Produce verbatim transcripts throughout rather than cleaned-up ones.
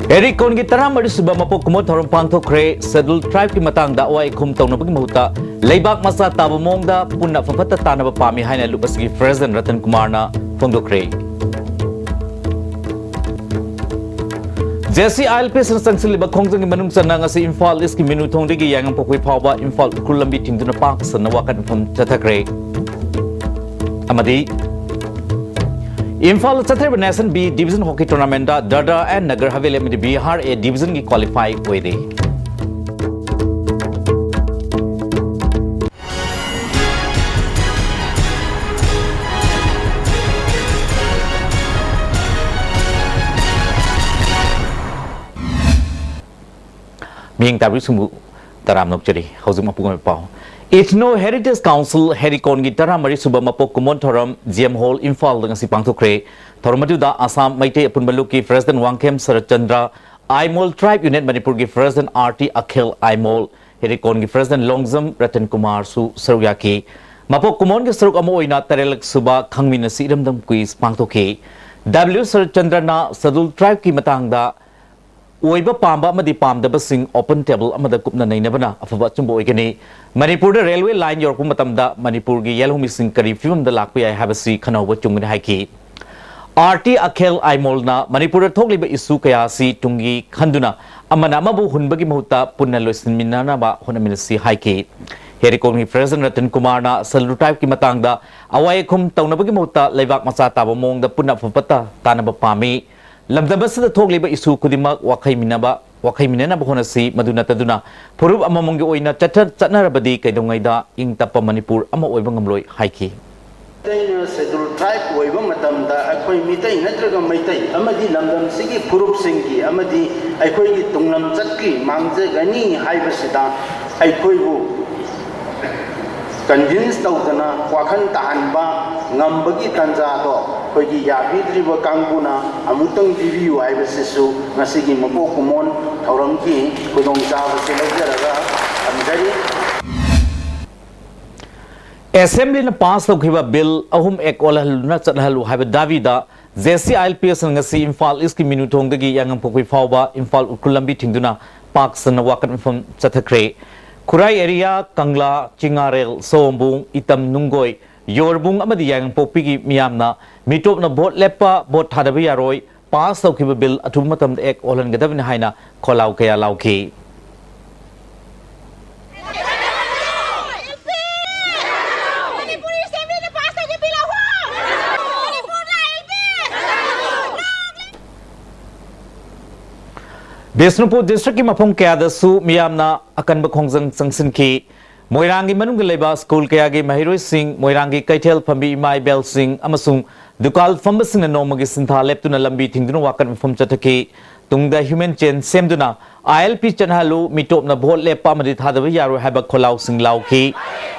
ꯍꯦꯔꯤꯀꯣꯟꯒꯤ ꯇꯔꯥꯃꯔꯤ ꯁꯨꯕ ꯃꯄꯣꯛ ꯀꯨꯝꯑꯣꯟ ꯊꯧꯔꯝ ꯄꯥꯡꯊꯣꯛꯈ꯭ꯔꯦ꯫ Scheduled Tribe ꯀꯤ ꯃꯇꯥꯡꯗ ꯑꯋꯥꯏ ꯑꯈꯨꯝ ꯇꯧꯅꯕꯒꯤ ꯃꯍꯨꯠꯇ ꯂꯩꯕꯥꯛ ꯃꯆꯥ ꯇꯥꯕ ꯃꯑꯣꯡꯗ ꯄꯨꯟꯅ ꯑꯐ ꯐꯠꯇ ꯇꯥꯟꯅꯕ ꯄꯥꯝꯃꯤ ꯍꯥꯏꯅ ꯂꯨꯞ ꯑꯁꯤꯒꯤ President ꯔꯇꯟ ꯀꯨꯃꯥꯔꯅ ꯐꯣꯡꯗꯣꯛꯈ꯭ꯔꯦ꯫ JC ILPS ꯅ ꯆꯪꯁꯤꯜꯂꯤꯕ ꯈꯣꯡꯖꯪꯒꯤ ꯃꯅꯨꯡ ꯆꯟꯅ ꯉꯁꯤ ꯏꯝꯐꯥꯜ East ꯀꯤ ꯃꯤꯅꯨ ꯊꯣꯡꯗꯒꯤ ꯌꯥꯏꯉꯪꯄꯣꯛꯄꯤ ꯐꯥꯎꯕ ꯏꯝꯐꯥꯜ ꯎꯈ꯭ꯔꯨꯜ ꯂꯝꯕꯤ ꯊꯤꯡꯗꯨꯅ ꯄꯥꯛ ꯁꯟꯅ ꯋꯥꯀꯠ ꯃꯐꯝ ꯆꯠꯊꯈ꯭ꯔꯦ꯫ ꯑꯃꯗꯤ ꯏꯝꯐꯥꯜꯗ ꯆꯠꯊꯔꯤꯕ Nation B Division Hockey Tournament ꯗ ꯗꯥꯗ꯭ꯔꯥ ꯑꯦꯟ ꯅꯒꯔ ꯍꯕꯦꯂꯤ ꯑꯃꯗꯤ ꯕꯤꯍꯥꯔ A Division ꯒꯤ qualify ꯑꯣꯏꯔꯦ꯫ ꯃꯤꯌꯦꯡ ꯇꯥꯕꯤꯁꯤꯡꯕꯨ ꯇꯔꯥꯝꯅ ꯑꯣꯛꯆꯔꯤ꯫ ꯍꯧꯖꯤꯛ ꯃꯄꯨꯡ ꯑꯣꯏꯕ ꯄꯥꯎ꯫ Ethno Heritage Council ꯍꯦꯔꯤꯀꯣꯟꯒꯤ ꯇꯔꯥꯃꯔꯤ ꯁꯨꯕ ꯃꯄꯣꯛ ꯀꯨꯝꯑꯣꯟ ꯊꯧꯔꯝ GM Hall ꯏꯝꯐꯥꯜꯗ ꯉꯁꯤ ꯄꯥꯡꯊꯣꯛꯈ꯭ꯔꯦ꯫ ꯊꯧꯔꯝ ꯑꯗꯨꯗ ꯑꯁꯥꯝ ꯃꯩꯇꯩ ꯑꯄꯨꯟꯕ ꯂꯨꯞꯀꯤ President ꯋꯥꯡꯈꯦꯝ ꯁꯔꯠ ꯆꯟꯗ꯭ꯔ, ꯑꯥꯏꯃꯣꯜ Tribe Unit ꯃꯅꯤꯄꯨꯔꯒꯤ President R T ꯑꯈꯤꯜ Aimol, ꯍꯦꯔꯤꯀꯣꯟꯒꯤ President Longjam Ratan ꯀꯨꯃꯥꯔꯁꯨ ꯁꯔꯨꯛ ꯌꯥꯈꯤ꯫ ꯃꯄꯣꯛ ꯀꯨꯝꯑꯣꯟꯒꯤ ꯁꯔꯨꯛ ꯑꯃ ꯑꯣꯏꯅ ꯇꯔꯦꯠꯂꯛ ꯁꯨꯕ ꯈꯪꯃꯤꯟꯅꯁꯤ ꯏꯔꯝꯗꯝ quiz ꯄꯥꯡꯊꯣꯛꯈꯤ꯫ W ꯁꯔꯠ ꯆꯟꯗ꯭ꯔꯅ Scheduled Tribe ꯀꯤ ꯃꯇꯥꯡꯗ ꯑꯣꯏꯕ ꯄꯥꯝꯕ ꯑꯃꯗꯤ ꯄꯥꯝꯗꯕꯁꯤꯡ open table ꯑꯃꯗ ꯀꯨꯞꯅ ꯅꯩꯅꯕꯅ ꯑꯐꯕ ꯑꯆꯨꯝꯕ ꯑꯣꯏꯒꯅꯤ꯫ ꯃꯅꯤꯄꯨꯔꯗ railway line ꯌꯧꯔꯛꯄ ꯃꯇꯝꯗ ꯃꯅꯤꯄꯨꯔꯒꯤ ꯌꯦꯜꯍꯧꯃꯤꯁꯤꯡ ꯀꯔꯤ ꯐꯤꯕꯝꯗ ꯂꯥꯛꯄ ꯌꯥꯏ ꯍꯥꯏꯕꯁꯤ ꯈꯟꯅꯍꯧꯕ ꯆꯨꯝꯒꯅꯤ ꯍꯥꯏꯈꯤ꯫ R T ꯑꯈꯤꯜ ꯑꯥꯏꯃꯣꯜꯅ ꯃꯅꯤꯄꯨꯔꯗ ꯊꯣꯛꯂꯤꯕ issue ꯀꯌꯥ ꯑꯁꯤ ꯇꯨꯡꯒꯤ ꯈꯟꯗꯨꯅ ꯑꯃꯅ ꯑꯃꯕꯨ ꯍꯨꯟꯕꯒꯤ ꯃꯍꯨꯠꯇ ꯄꯨꯟꯅ ꯂꯣꯏꯁꯤꯟꯃꯤꯟꯅꯅꯕ ꯍꯣꯠꯅꯃꯤꯟꯅꯁꯤ ꯍꯥꯏꯈꯤ꯫ ꯍꯦꯔꯤꯀꯣꯟꯒꯤ President ꯔꯇꯟ ꯀꯨꯃꯥꯔꯅ Scheduled Tribe ꯀꯤ ꯃꯇꯥꯡꯗ ꯑꯋꯥꯏ ꯑꯈꯨꯝ ꯇꯧꯅꯕꯒꯤ ꯃꯍꯨꯠꯇ ꯂꯩꯕꯥꯛ ꯃꯆꯥ ꯇꯥꯕ ꯃꯑꯣꯡꯗ ꯄꯨꯟꯅ ꯑꯐ ꯐꯠꯇ ꯇꯥꯟꯅꯕ ꯄꯥꯝꯃꯤ꯫ ꯂꯝꯗꯝ ꯑꯁꯤꯗ ꯊꯣꯛꯂꯤꯕ issue ꯈꯨꯗꯤꯡꯃꯛ ꯋꯥꯈꯩꯃꯤꯟꯅꯕ, ꯋꯥꯈꯩꯃꯤꯟꯅꯅꯕ ꯍꯣꯠꯅꯁꯤ꯫ ꯃꯗꯨ ꯅꯠꯇꯗꯨꯅ ꯐꯨꯔꯨꯞ ꯑꯃꯃꯝꯒꯤ ꯑꯣꯏꯅ ꯆꯠꯊ-, ꯆꯠꯅꯔꯕꯗꯤ ꯀꯩꯗꯧꯉꯩꯗ ꯏꯪ ꯇꯞꯄ ꯃꯅꯤꯄꯨꯔ ꯑꯃ ꯑꯣꯏꯕ ꯉꯝꯂꯣꯏ ꯍꯥꯏꯈꯤ꯫ ꯃꯩꯇꯩꯅ Scheduled Tribe ꯑꯣꯏꯕ ꯃꯇꯝꯗ ꯑꯩꯈꯣꯏ ꯃꯤꯇꯩ ꯅꯠꯇ꯭ꯔꯒ ꯃꯩꯇꯩ ꯑꯃꯗꯤ ꯂꯝꯗꯝꯁꯤꯒꯤ ꯐꯨꯔꯨꯞꯁꯤꯡꯒꯤ ꯑꯃꯗꯤ ꯑꯩꯈꯣꯏꯒꯤ ꯇꯨꯡꯂꯝꯆꯠꯀꯤ ꯃꯥꯡꯖꯒꯅꯤ ꯍꯥꯏꯕꯁꯤꯗ ꯑꯩꯈꯣꯏꯕꯨ convince ꯇꯧꯗꯅ ꯋꯥꯈꯜ ꯇꯥꯍꯟꯕ ꯉꯝꯕꯒꯤ ꯇꯥꯟꯖꯥꯗꯣ ꯑꯩꯈꯣꯏꯒꯤ ꯌꯥꯕꯤꯗ꯭ꯔꯤꯕ ꯀꯥꯡꯕꯨꯅ ꯑꯃꯨꯛꯇꯪ ꯄꯤꯕꯤꯌꯨ ꯍꯥꯏꯕꯁꯤꯁꯨ ꯉꯁꯤꯒꯤ ꯃꯄꯣꯛ ꯀꯨꯝꯑꯣꯟ ꯊꯧꯔꯝꯒꯤ ꯈꯨꯗꯣꯡꯆꯥꯕꯁꯤ ꯂꯧꯖꯔꯒ ꯊꯝꯖꯔꯤ꯫ ꯑꯦꯁꯦꯝꯕ꯭ꯂꯤꯅ ꯄꯥꯁ ꯇꯧꯈꯤꯕ ꯕꯤꯜ ꯑꯍꯨꯝ ꯑꯦꯛ ꯑꯣꯜꯍꯜꯂꯨꯅ ꯆꯠꯍꯜꯂꯨ ꯍꯥꯏꯕ ꯗꯥꯕꯤꯗ ꯖꯦ ꯁꯤ ꯑꯥꯏ ꯑꯦꯜ ꯄꯤ ꯑꯦꯁꯅ ꯉꯁꯤ ꯏꯝꯐꯥꯜ ꯏꯁꯀꯤ ꯃꯤꯅꯨꯊꯣꯡꯗꯒꯤ ꯌꯥꯏꯉꯪꯄꯣꯛꯄꯤ ꯐꯥꯎꯕ ꯏꯝꯐꯥꯜ ꯎꯈ꯭ꯔꯨꯜ ꯂꯝꯕꯤ ꯊꯤꯡꯗꯨꯅ ꯄꯥꯛ ꯁꯟꯅ ꯋꯥꯀꯠ ꯃꯤꯐꯝ ꯆꯠꯊꯈ꯭ꯔꯦ꯫ ꯈꯨꯔꯥꯏ ꯑꯦꯔꯤꯌꯥ, ꯀꯪꯂꯥ, ꯆꯤꯉꯥꯔꯦꯜ, ꯁꯑꯣꯝꯕꯨꯡ, ꯏꯇꯝ ꯅꯨꯡꯒꯣꯏ, ꯌꯣꯔꯕꯨꯡ ꯑꯃꯗꯤ ꯌꯥꯏꯉꯪꯄꯣꯛꯄꯤꯒꯤ ꯃꯤꯌꯥꯝꯅ ꯃꯤꯇꯣꯞꯅ ꯚꯣꯠ ꯂꯦꯞꯄ, ꯚꯣꯠ ꯊꯥꯗꯕ ꯌꯥꯔꯣꯏ, ꯄꯥꯁ ꯇꯧꯈꯤꯕ ꯕꯤꯜ ꯑꯊꯨꯕ ꯃꯇꯝꯗ ꯑꯦꯛ ꯑꯣꯜꯍꯟꯒꯗꯕꯅꯤ ꯍꯥꯏꯅ ꯈꯣꯜꯂꯥꯎ ꯀꯌꯥ ꯂꯥꯎꯈꯤ꯫ ꯕꯤꯁꯅꯨꯄꯨꯔ ꯗꯤꯁꯇ꯭ꯔꯤꯛꯀꯤ ꯃꯐꯝ ꯀꯌꯥꯗꯁꯨ ꯃꯤꯌꯥꯝꯅ ꯑꯀꯟꯕ ꯈꯣꯡꯖꯪ ꯆꯪꯁꯤꯟꯈꯤ꯫ ꯃꯣꯏꯔꯥꯡꯒꯤ ꯃꯅꯨꯡꯗ ꯂꯩꯕ ꯁ꯭ꯀꯨꯜ ꯀꯌꯥꯒꯤ ꯃꯍꯩꯔꯣꯏꯁꯤꯡ, ꯃꯣꯏꯔꯥꯡꯒꯤ ꯀꯩꯊꯦꯜ ꯐꯝꯕꯤ ꯏꯃꯥ ꯏꯕꯦꯜꯁꯤꯡ ꯑꯃꯁꯨꯡ ꯗꯨꯀꯥꯟ ꯐꯝꯕꯁꯤꯡꯅ ꯅꯣꯡꯃꯒꯤ ꯁꯤꯟꯊꯥ ꯂꯦꯞꯇꯨꯅ ꯂꯝꯕꯤ ꯊꯤꯡꯗꯨꯅ ꯋꯥꯀꯠ ꯃꯤꯐꯝ ꯆꯠꯊꯈꯤ꯫ ꯇꯨꯡꯗ ꯍ꯭ꯌꯨꯃꯦꯟ ꯆꯦꯟ ꯁꯦꯝꯗꯨꯅ ꯑꯥꯏ ꯑꯦꯜ ꯄꯤ ꯆꯠꯅꯍꯜꯂꯨ, ꯃꯤꯇꯣꯞꯅ ꯚꯣꯠ ꯂꯦꯞꯄ ꯑꯃꯗꯤ ꯊꯥꯗꯕ ꯌꯥꯔꯣꯏ ꯍꯥꯏꯕ ꯈꯣꯜꯂꯥꯎꯁꯤꯡ ꯂꯥꯎꯈꯤ꯫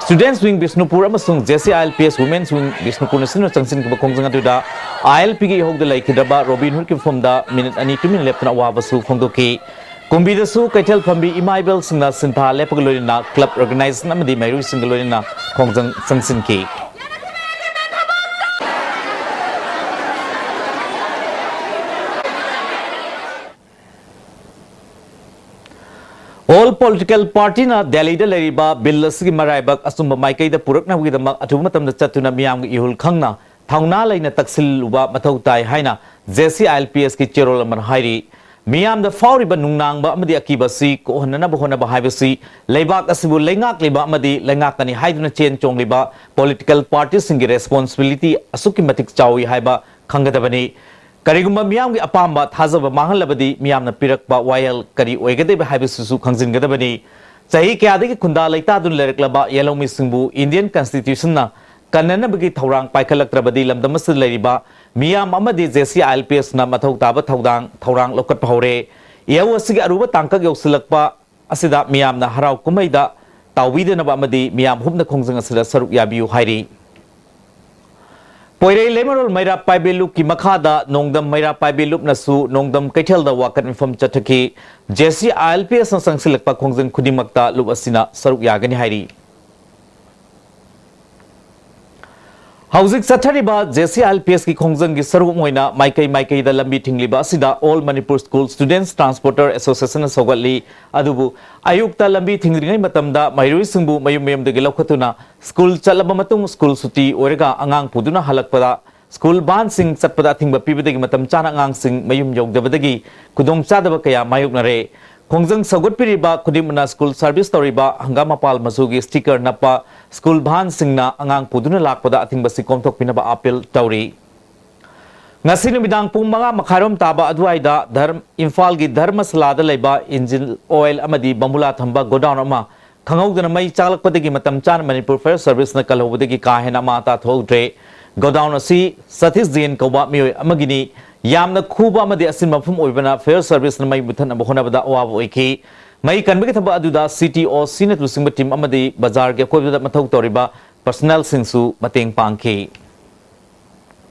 ꯁ꯭ꯇꯨꯗꯦꯟꯠꯁ ꯋꯤꯡ ꯕꯤꯁꯅꯨꯄꯨꯔ ꯑꯃꯁꯨꯡ J C I L P S women's wing ꯕꯤꯁꯅꯨꯄꯨꯔꯅ ꯁꯤꯟꯗꯨꯅ ꯆꯪꯁꯤꯟꯈꯤꯕ ꯈꯣꯡꯖꯪ ꯑꯗꯨꯗ ꯑꯥꯏ ꯑꯦꯜ ꯄꯤꯒꯤ ꯏꯍꯧꯗ ꯂꯩꯈꯤꯗ꯭ꯔꯕ ꯔꯣꯕꯤꯟ ꯍꯨꯗꯀꯤ ꯃꯐꯝꯗ ꯃꯤꯅꯤꯠ ꯑꯅꯤ ꯇꯨꯃꯤꯟꯅ ꯂꯦꯞꯇꯨꯅ ꯑꯋꯥꯕꯁꯨ ꯐꯣꯡꯗꯣꯛꯈꯤ꯫ ꯀꯨꯝꯕꯤꯗꯁꯨ ꯀꯩꯊꯦꯜ ꯐꯝꯕꯤ ꯏꯃꯥ ꯏꯕꯦꯜꯁꯤꯡꯅ ꯁꯤꯟꯊꯥ ꯂꯦꯞꯄꯒ ꯂꯣꯏꯅꯅ ꯀ꯭ꯂꯕ ꯑꯣꯔꯒꯅꯥꯏꯖꯦꯁꯟ ꯑꯃꯗꯤ ꯃꯍꯩꯔꯣꯏꯁꯤꯡꯒ ꯂꯣꯏꯅꯅ ꯈꯣꯡꯖꯪ ꯆꯪꯁꯤꯟꯈꯤ꯫ ꯑꯣꯜ ꯄꯣꯂꯤꯇꯤꯀꯦꯜ ꯄꯥꯔꯇꯤꯅ ꯗꯦꯜꯂꯤꯗ ꯂꯩꯔꯤꯕ ꯕꯤꯜ ꯑꯁꯤꯒꯤ ꯃꯔꯥꯏꯕꯛ ꯑꯆꯨꯝꯕ ꯃꯥꯏꯀꯩꯗ ꯄꯨꯔꯛꯅꯕꯒꯤꯗꯃꯛ ꯑꯊꯨꯕ ꯃꯇꯝꯗ ꯆꯠꯇꯨꯅ ꯃꯤꯌꯥꯝꯒꯤ ꯏꯍꯨꯜ ꯈꯪꯅ ꯊꯧꯅꯥ ꯂꯩꯅ ꯇꯛꯁꯤꯜꯂꯨꯕ ꯃꯊꯧ ꯇꯥꯏ ꯍꯥꯏꯅ ꯖꯦ ꯁꯤ ꯑꯥꯏ ꯑꯦꯜ ꯄꯤ ꯑꯦꯁꯀꯤ ꯆꯦꯔꯣꯜ ꯑꯃꯅ ꯍꯥꯏꯔꯤ꯫ ꯃꯤꯌꯥꯝꯗ ꯐꯥꯎꯔꯤꯕ ꯅꯨꯡꯅꯥꯡꯕ ꯑꯃꯗꯤ ꯑꯀꯤꯕ ꯑꯁꯤ ꯀꯣꯛꯍꯟꯅꯅꯕ ꯍꯣꯠꯅꯕ ꯍꯥꯏꯕꯁꯤ ꯂꯩꯕꯥꯛ ꯑꯁꯤꯕꯨ ꯂꯩꯉꯥꯛꯂꯤꯕ ꯑꯃꯗꯤ ꯂꯩꯉꯥꯛꯀꯅꯤ ꯍꯥꯏꯗꯨꯅ ꯆꯦꯟ ꯆꯣꯡꯂꯤꯕ ꯄꯣꯂꯤꯇꯤꯀꯦꯜ ꯄꯥꯔꯇꯤꯁꯤꯡꯒꯤ ꯔꯦꯁꯄꯣꯟꯁꯤꯕꯤꯂꯤꯇꯤ ꯑꯁꯨꯛꯀꯤ ꯃꯇꯤꯛ ꯆꯥꯎꯏ ꯍꯥꯏꯕ ꯈꯪꯒꯗꯕꯅꯤ꯫ ꯀꯔꯤꯒꯨꯝꯕ ꯃꯤꯌꯥꯝꯒꯤ ꯑꯄꯥꯝꯕ ꯊꯥꯖꯕ ꯃꯥꯡꯍꯜꯂꯕꯗꯤ ꯃꯤꯌꯥꯝꯅ ꯄꯤꯔꯛꯄ ꯋꯥꯌꯦꯜ ꯀꯔꯤ ꯑꯣꯏꯒꯗꯕ ꯍꯥꯏꯕꯁꯤꯁꯨ ꯈꯪꯖꯤꯟꯒꯗꯕꯅꯤ꯫ ꯆꯍꯤ ꯀꯌꯥꯗꯒꯤ ꯈꯨꯟꯗꯥ ꯂꯩꯇꯥꯗꯨꯅ ꯂꯩꯔꯛꯂꯕ ꯌꯦꯜꯍꯧꯃꯤꯁꯤꯡꯕꯨ ꯏꯟꯗꯤꯌꯟ ꯀꯟꯁꯇꯤꯇ꯭ꯌꯨꯁꯟꯅ ꯀꯟꯅꯅꯕꯒꯤ ꯊꯧꯔꯥꯡ ꯄꯥꯏꯈꯠꯂꯛꯇ꯭ꯔꯕꯗꯤ ꯂꯝꯗꯝ ꯑꯁꯤꯗ ꯂꯩꯔꯤꯕ ꯃꯤꯌꯥꯝ ꯑꯃꯗꯤ ꯖꯦ ꯁꯤ ꯑꯥꯏ ꯑꯦꯜ ꯄꯤ ꯑꯦꯁꯅ ꯃꯊꯧ ꯇꯥꯕ ꯊꯧꯗꯥꯡ ꯊꯧꯔꯥꯡ ꯂꯧꯈꯠꯄ ꯍꯧꯔꯦ꯫ ꯏꯍꯧ ꯑꯁꯤꯒꯤ ꯑꯔꯨꯕ ꯇꯥꯡꯀꯛ ꯌꯧꯁꯤꯜꯂꯛꯄ ꯑꯁꯤꯗ ꯃꯤꯌꯥꯝꯅ ꯍꯔꯥꯎ ꯀꯨꯝꯍꯩꯗ ꯇꯥꯎꯕꯤꯗꯅꯕ ꯑꯃꯗꯤ ꯃꯤꯌꯥꯝ ꯍꯨꯞꯅ ꯈꯣꯡꯖꯪ ꯑꯁꯤꯗ ꯁꯔꯨꯛ ꯌꯥꯕꯤꯌꯨ ꯍꯥꯏꯔꯤ꯫ ꯄꯣꯏꯔꯩ ꯂꯩꯃꯔꯣꯜ ꯃꯩꯔꯥ ꯄꯥꯏꯕꯤ ꯂꯨꯞꯀꯤ ꯃꯈꯥꯗ ꯅꯣꯡꯗꯝ ꯃꯩꯔꯥ ꯄꯥꯏꯕꯤ ꯂꯨꯞꯅꯁꯨ ꯅꯣꯡꯗꯝ ꯀꯩꯊꯦꯜꯗ ꯋꯥꯀꯠ ꯃꯤꯐꯝ ꯆꯠꯊꯈꯤ꯫ ꯖꯦ ꯁꯤ ꯑꯥꯏ ꯑꯦꯜ ꯄꯤ ꯑꯦꯁꯅ ꯆꯪꯁꯤꯜꯂꯛꯄ ꯈꯣꯡꯖꯪ ꯈꯨꯗꯤꯡꯃꯛꯇ ꯂꯨꯞ ꯑꯁꯤꯅ ꯁꯔꯨꯛ ꯌꯥꯒꯅꯤ ꯍꯥꯏꯔꯤ꯫ ꯍꯧꯖꯤꯛ ꯆꯠꯊꯔꯤꯕ ꯖꯦ ꯁꯤ ꯑꯥꯏ ꯑꯦꯜ ꯄꯤ ꯑꯦꯁꯀꯤ ꯈꯣꯡꯖꯪꯒꯤ ꯁꯔꯨꯛ ꯑꯃ ꯑꯣꯏꯅ ꯃꯥꯏꯀꯩ ꯃꯥꯏꯀꯩꯗ ꯂꯝꯕꯤ ꯊꯤꯡꯂꯤꯕ ꯑꯁꯤꯗ All Manipur School Students Transporter Associationꯅ ꯁꯧꯒꯠꯂꯤ꯫ ꯑꯗꯨꯕꯨ ꯑꯌꯨꯛꯇ ꯂꯝꯕꯤ ꯊꯤꯡꯗ꯭ꯔꯤꯉꯩ ꯃꯇꯝꯗ ꯃꯍꯩꯔꯣꯏꯁꯤꯡꯕꯨ ꯃꯌꯨꯝ ꯃꯌꯨꯝꯗꯒꯤ ꯂꯧꯈꯠꯇꯨꯅ ꯁ꯭ꯀꯨꯜ ꯆꯠꯂꯕ ꯃꯇꯨꯡ ꯁ꯭ꯀꯨꯜ ꯁꯨꯇꯤ ꯑꯣꯏꯔꯒ ꯑꯉꯥꯡ ꯄꯨꯗꯨꯅ ꯍꯜꯂꯛꯄꯗ ꯁ꯭ꯀꯨꯜ ꯚꯥꯟꯁꯤꯡ ꯆꯠꯄꯗ ꯑꯊꯤꯡꯕ ꯄꯤꯕꯗꯒꯤ ꯃꯇꯝ ꯆꯥꯅ ꯑꯉꯥꯡꯁꯤꯡ ꯃꯌꯨꯝ ꯌꯧꯗꯕꯗꯒꯤ ꯈꯨꯗꯣꯡꯆꯥꯗꯕ ꯀꯌꯥ ꯃꯥꯌꯣꯛꯅꯔꯦ꯫ ꯈꯣꯡꯖꯪ ꯁꯧꯒꯠꯄꯤꯔꯤꯕ ꯈꯨꯗꯤꯡꯃꯛꯅ ꯁ꯭ꯀꯨꯜ ꯁꯔꯚꯤꯁ ꯇꯧꯔꯤꯕ ꯍꯪꯒꯥꯝ ꯃꯄꯥꯜ ꯃꯆꯨꯒꯤ ꯁ꯭ꯇꯤꯀꯔ ꯅꯞꯄ ꯁ꯭ꯀꯨꯜ ꯚꯥꯟꯁꯤꯡꯅ ꯑꯉꯥꯡ ꯄꯨꯗꯨꯅ ꯂꯥꯛꯄꯗ ꯑꯊꯤꯡꯕꯁꯤ ꯀꯣꯝꯊꯣꯛꯄꯤꯅꯕ ꯑꯥꯄꯤꯜ ꯇꯧꯔꯤ꯫ ꯉꯁꯤ ꯅꯨꯃꯤꯗꯥꯡ ꯄꯨꯡ ꯃꯉꯥ ꯃꯈꯥꯏꯔꯣꯝ ꯇꯥꯕ ꯑꯗꯨꯋꯥꯏꯗ ꯙꯔꯝ-, ꯏꯝꯐꯥꯜꯒꯤ ꯙꯔꯃꯁꯂꯥꯗ ꯂꯩꯕ ꯏꯟꯖꯤꯟ ꯑꯣꯏꯜ ꯑꯃꯗꯤ ꯕꯝꯕꯨꯂꯥ ꯊꯝꯕ ꯒꯣꯗꯥꯎꯟ ꯑꯃ ꯈꯪꯍꯧꯗꯅ ꯃꯩ ꯆꯥꯛꯂꯛꯄꯗꯒꯤ ꯃꯇꯝ ꯆꯥꯅ ꯃꯅꯤꯄꯨꯔ ꯐꯥꯌꯔ ꯁꯔꯚꯤꯁꯅ ꯀꯜꯍꯧꯕꯗꯒꯤ ꯀꯥ ꯍꯦꯟꯅ ꯑꯃꯥ ꯑꯇꯥ ꯊꯣꯛꯍꯧꯗ꯭ꯔꯦ꯫ ꯒꯣꯗꯥꯎꯟ ꯑꯁꯤ ꯁꯇꯤꯁ ꯖꯦꯟ ꯀꯧꯕ ꯃꯤꯑꯣꯏ ꯑꯃꯒꯤꯅꯤ꯫ ꯌꯥꯝꯅ ꯈꯨꯕ ꯑꯃꯗꯤ ꯑꯆꯤꯟꯕ ꯃꯐꯝ ꯑꯣꯏꯕꯅ ꯐꯥꯌꯔ ꯁꯔꯚꯤꯁꯅ ꯃꯩ ꯃꯨꯊꯠꯅꯕ ꯍꯣꯠꯅꯕꯗ ꯑꯋꯥꯕ ꯑꯣꯏꯈꯤ꯫ ꯃꯩ ꯀꯟꯕꯒꯤ ꯊꯕꯛ ꯑꯗꯨꯗ ꯁꯤ ꯇꯤ ꯑꯣ ꯁꯤꯅ ꯂꯨꯆꯤꯡꯕ ꯇꯤꯝ ꯑꯃꯗꯤ ꯕꯖꯥꯔꯒꯤ ꯑꯀꯣꯏꯕꯗ ꯃꯊꯧ ꯇꯧꯔꯤꯕ ꯄꯔꯁꯅꯦꯜꯁꯤꯡꯁꯨ ꯃꯇꯦꯡ ꯄꯥꯡꯈꯤ꯫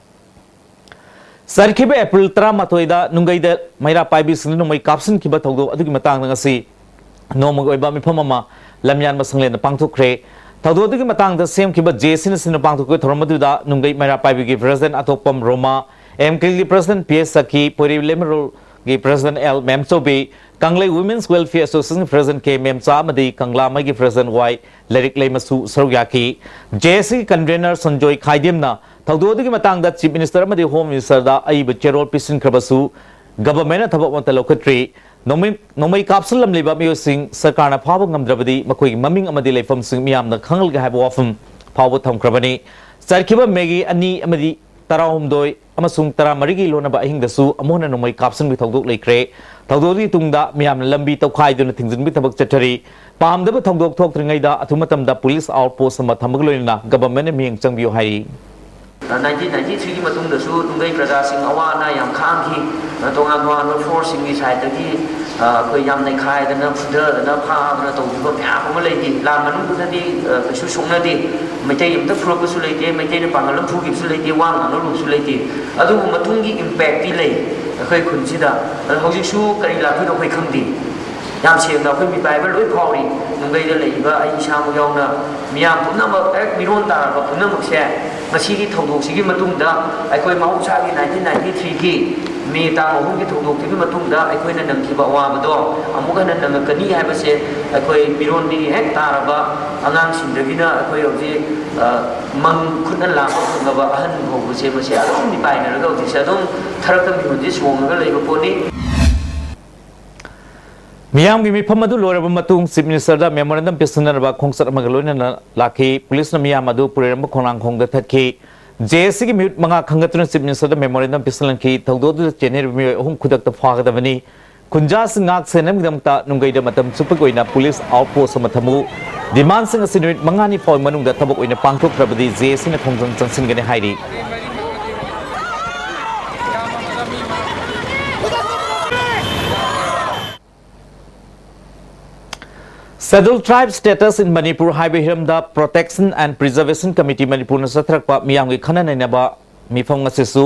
ꯆꯠꯈꯤꯕ ꯑꯦꯄ꯭ꯔꯤꯜ ꯇꯔꯥꯃꯥꯊꯣꯏꯗ ꯅꯨꯡꯒꯩꯗ ꯃꯩꯔꯥ ꯄꯥꯏꯕꯤꯁꯤꯡꯅ ꯅꯣꯡꯃꯩ ꯀꯥꯞꯁꯤꯟꯈꯤꯕ ꯊꯧꯗꯣꯛ ꯑꯗꯨꯒꯤ ꯃꯇꯥꯡꯗ ꯉꯁꯤ ꯅꯣꯡꯃꯒꯤ ꯑꯣꯏꯕ ꯃꯤꯐꯝ ꯑꯃ ꯂꯝꯌꯥꯟꯕ ꯁꯪꯂꯦꯟꯗ ꯄꯥꯡꯊꯣꯛꯈ꯭ꯔꯦ꯫ ꯊꯧꯗꯣꯛ ꯑꯗꯨꯒꯤ ꯃꯇꯥꯡꯗ ꯁꯦꯝꯈꯤꯕ ꯖꯦ ꯁꯤꯅ ꯁꯤꯟꯅ ꯄꯥꯡꯊꯣꯛꯈꯤꯕ ꯊꯧꯔꯝ ꯑꯗꯨꯗ ꯅꯨꯡꯒꯩ ꯃꯩꯔꯥ ꯄꯥꯏꯕꯤꯒꯤ ꯄ꯭ꯔꯦꯁꯤꯗꯦꯟꯠ ꯑꯊꯣꯛꯄꯝ ꯔꯣꯃꯥ, ꯑꯦꯝ ꯀꯦꯒꯤ president P S Sakhi, Poirei ꯂꯩꯃꯔꯣꯜꯒꯤ president L Memchoubi, Kanglei women's welfare association president K Memcha ꯑꯃꯗꯤ ꯀꯪꯂꯥꯃꯩꯒꯤ ꯄ꯭ꯔꯦꯁꯤꯗꯦꯟꯠ ꯋꯥꯏ ꯂꯥꯏꯔꯤꯛꯂꯩꯃꯁꯨ ꯁꯔꯨꯛ ꯌꯥꯈꯤ꯫ ꯖꯦ ꯑꯦꯁ ꯁꯤꯒꯤ ꯀꯟꯚꯦꯅꯔ ꯁꯟꯖꯣꯏ ꯈꯥꯏꯗꯦꯝꯅ ꯊꯧꯗꯣꯛ ꯑꯗꯨꯒꯤ ꯃꯇꯥꯡꯗ ꯆꯤꯐ ꯃꯤꯅꯤꯁꯇꯔ ꯑꯃꯗꯤ ꯍꯣꯝ ꯃꯤꯅꯤꯁꯇꯔꯗ ꯑꯏꯕ ꯆꯦꯔꯣꯜ ꯄꯤꯁꯤꯟꯈ꯭ꯔꯕꯁꯨ ꯒꯚꯔꯟꯃꯦꯟꯠꯅ ꯊꯕꯛ ꯑꯃꯠꯇ ꯂꯧꯈꯠꯇ꯭ꯔꯤ꯫ ꯅꯣꯡꯃꯩ, ꯅꯣꯡꯃꯩ ꯀꯥꯞꯁꯤꯜꯂꯝꯂꯤꯕ ꯃꯤꯑꯣꯏꯁꯤꯡ ꯁꯔꯀꯥꯔꯅ ꯐꯥꯕ ꯉꯝꯗ꯭ꯔꯕꯗꯤ ꯃꯈꯣꯏꯒꯤ ꯃꯃꯤꯡ ꯑꯃꯗꯤ ꯂꯩꯐꯝꯁꯤꯡ ꯃꯤꯌꯥꯝꯅ ꯈꯪꯍꯜꯂꯒꯦ ꯍꯥꯏꯕ ꯋꯥꯐꯝ ꯐꯥꯎꯕ ꯊꯝꯈ꯭ꯔꯕꯅꯤ꯫ ꯆꯠꯈꯤꯕ ꯃꯦꯒꯤ ꯑꯅꯤ ꯑꯃꯗꯤ ꯇꯔꯥꯍꯨꯝꯗꯣꯏ ꯑꯃꯁꯨꯡ ꯇꯔꯥꯃꯔꯤꯒꯤ ꯂꯣꯟꯅꯕ ꯑꯍꯤꯡꯗꯁꯨ ꯑꯃꯨꯛ ꯍꯟꯅ ꯅꯣꯡꯃꯩ ꯀꯥꯞꯁꯤꯟꯕꯒꯤ ꯊꯧꯗꯣꯛ ꯂꯩꯈ꯭ꯔꯦ꯫ ꯊꯧꯗꯣꯛ ꯑꯗꯨꯒꯤ ꯇꯨꯡꯗ ꯃꯤꯌꯥꯝꯅ ꯂꯝꯕꯤ ꯇꯧꯈꯥꯏꯗꯨꯅ ꯊꯤꯡꯖꯤꯟꯕꯒꯤ ꯊꯕꯛ ꯆꯠꯊꯔꯤ꯫ ꯄꯥꯝꯗꯕ ꯊꯧꯗꯣꯛ ꯊꯣꯛꯇ꯭ꯔꯤꯉꯩꯗ ꯑꯊꯨꯕ ꯃꯇꯝꯗ ꯄꯨꯂꯤꯁ ꯑꯥꯎꯠ ꯄꯣꯁ ꯑꯃ ꯊꯝꯕꯒ ꯂꯣꯏꯅꯅ ꯒꯚꯔꯟꯃꯦꯟꯠꯅ ꯃꯤꯠꯌꯦꯡ ꯆꯪꯕꯤꯌꯨ ꯍꯥꯏꯔꯤ꯫ ꯅꯥꯏꯟꯇꯤꯟ ꯅꯥꯏꯟꯇꯤ ꯊ꯭ꯔꯤꯒꯤ ꯃꯇꯨꯡꯗꯁꯨ ꯅꯨꯡꯒꯩ ꯄ꯭ꯔꯖꯥꯁꯤꯡ ꯑꯋꯥ ꯑꯅꯥ ꯌꯥꯝ ꯈꯥꯡꯈꯤ꯫ ꯇꯣꯉꯥꯟ ꯇꯣꯉꯥꯟꯕ ꯐꯣꯔꯁꯁꯤꯡꯒꯤ ꯁꯥꯏꯠꯇꯒꯤ, ꯑ, ꯑꯩꯈꯣꯏ ꯌꯥꯝ ꯅꯩꯈꯥꯏꯗꯅ, ꯐꯨꯊꯗꯅ, ꯐꯥꯗꯅ ꯇꯧꯈꯤꯕ ꯃꯌꯥꯝ ꯑꯃ ꯂꯩꯈꯤ꯫ ꯂꯥꯟ ꯃꯅꯨꯡꯗꯨꯗꯗꯤ, ꯑ, ꯀꯩꯁꯨ ꯁꯣꯛꯅꯗꯦ꯫ ꯃꯩꯇꯩ ꯑꯃꯇ ꯐꯨꯔꯛꯄꯁꯨ ꯂꯩꯇꯦ, ꯃꯩꯇꯩꯅ ꯄꯥꯡꯒꯜ ꯑꯃ ꯐꯨꯈꯤꯕꯁꯨ ꯂꯩꯇꯦ, ꯋꯥ ꯉꯥꯡꯅꯔꯨꯕꯁꯨ ꯂꯩꯇꯦ꯫ ꯑꯗꯨꯕꯨ ꯃꯇꯨꯡꯒꯤ ꯏꯝꯄꯦꯛꯇꯤ ꯂꯩ ꯑꯩꯈꯣꯏ ꯈꯨꯟꯁꯤꯗ꯫ ꯑꯗꯣ ꯍꯧꯖꯤꯛꯁꯨ ꯀꯔꯤ ꯂꯥꯛꯇꯣꯏꯅꯣ ꯑꯩꯈꯣꯏ ꯈꯪꯗꯦ꯫ ꯌꯥꯝ ꯁꯦꯡꯅ ꯑꯩꯈꯣꯏ ꯃꯤꯄꯥꯏꯕ ꯂꯣꯏ ꯐꯥꯎꯔꯤ꯫ ꯅꯨꯡꯒꯩꯗ ꯂꯩꯔꯤꯕ ꯑꯩ ꯏꯁꯥꯃꯛ ꯌꯥꯎꯅ ꯃꯤꯌꯥꯝ ꯄꯨꯝꯅꯃꯛ, ꯍꯦꯛ ꯃꯤꯔꯣꯟ ꯇꯥꯔꯕ ꯄꯨꯝꯅꯃꯛꯁꯦ ꯃꯁꯤꯒꯤ ꯊꯧꯗꯣꯛꯁꯤꯒꯤ ꯃꯇꯨꯡꯗ ꯑꯩꯈꯣꯏ ꯃꯍꯧꯁꯥꯒꯤ nineteen ninety-threeꯒꯤ ꯃꯦ ꯇꯥꯡ ꯑꯍꯨꯝꯒꯤ ꯊꯧꯗꯣꯛꯇꯨꯒꯤ ꯃꯇꯨꯡꯗ ꯑꯩꯈꯣꯏꯅ ꯅꯪꯈꯤꯕ ꯑꯋꯥꯕꯗꯣ ꯑꯃꯨꯛ ꯍꯟꯅ ꯅꯪꯉꯛꯀꯅꯤ ꯍꯥꯏꯕꯁꯦ ꯑꯩꯈꯣꯏ ꯃꯤꯔꯣꯟꯕꯤꯒꯤ ꯍꯦꯛ ꯇꯥꯔꯕ ꯑꯉꯥꯡꯁꯤꯡꯗꯒꯤꯅ ꯑꯩꯈꯣꯏ ꯍꯧꯖꯤꯛ, ꯑ, ꯃꯪ ꯈꯨꯠꯅ ꯂꯥꯝꯕ ꯐꯪꯉꯕ ꯑꯍꯟ ꯐꯥꯎꯕꯁꯦ ꯃꯁꯤ ꯑꯗꯨꯝ ꯃꯤꯄꯥꯏꯅꯔꯒ ꯍꯧꯖꯤꯛꯁꯦ ꯑꯗꯨꯝ ꯊꯔꯛꯇ ꯃꯤꯍꯨꯟꯁꯦ ꯆꯣꯡꯉꯒ ꯂꯩꯕ ꯄꯣꯠꯅꯤ꯫ ꯃꯤꯌꯥꯝꯒꯤ ꯃꯤꯐꯝ ꯑꯗꯨ ꯂꯣꯏꯔꯕ ꯃꯇꯨꯡ Chief Ministerꯗ memorandum ꯄꯤꯁꯤꯟꯅꯅꯕ ꯈꯣꯡꯆꯠ ꯑꯃꯒ ꯂꯣꯏꯅꯅ ꯂꯥꯛꯈꯤ꯫ ꯄꯨꯂꯤꯁꯅ ꯃꯤꯌꯥꯝ ꯑꯗꯨ ꯄꯨꯔꯦꯔꯝꯕ ꯈꯣꯡꯅꯥꯡꯈꯣꯡꯗ ꯊꯠꯈꯤ꯫ JACꯒꯤ ꯃꯤꯍꯨꯠ ꯃꯉꯥ ꯈꯟꯒꯠꯇꯨꯅ Chief Ministerꯗ memorandum ꯄꯤꯁꯤꯜꯍꯟꯈꯤ꯫ ꯊꯧꯗꯣꯛ ꯑꯗꯨꯗ ꯆꯦꯟꯅꯔꯤꯕ ꯃꯤꯑꯣꯏ ꯑꯍꯨꯝ ꯈꯨꯗꯛꯇ ꯐꯥꯒꯗꯕꯅꯤ꯫ ꯈꯨꯟꯖꯥꯁꯤꯡ ꯉꯥꯛ ꯁꯦꯟꯅꯕꯒꯤꯗꯃꯛꯇ ꯅꯨꯡꯒꯩꯗ ꯃꯇꯝ ꯆꯨꯞꯄꯒꯤ ꯑꯣꯏꯅ ꯄꯨꯂꯤꯁ outpost ꯑꯃ ꯊꯝꯃꯨ꯫ Demandꯁꯤꯡ ꯑꯁꯤ ꯅꯨꯃꯤꯠ ꯃꯉꯥꯅꯤ ꯐꯥꯎꯕꯒꯤ ꯃꯅꯨꯡꯗ ꯊꯕꯛ ꯑꯣꯏꯅ ꯄꯥꯡꯊꯣꯛꯇ꯭ꯔꯕꯗꯤ JACꯅ ꯈꯣꯡꯖꯪ ꯆꯪꯁꯤꯟꯒꯅꯤ ꯍꯥꯏꯔꯤ꯫ Scheduled Tribe Status in Manipur ꯍꯥꯏꯕ ꯍꯤꯔꯝꯗ Protection and Preservation Committee ꯃꯅꯤꯄꯨꯔꯅ ꯆꯠꯊꯔꯛꯄ ꯃꯤꯌꯥꯝꯒꯤ ꯈꯟꯅ ꯅꯩꯅꯕ ꯃꯤꯐꯝ ꯑꯁꯤꯁꯨ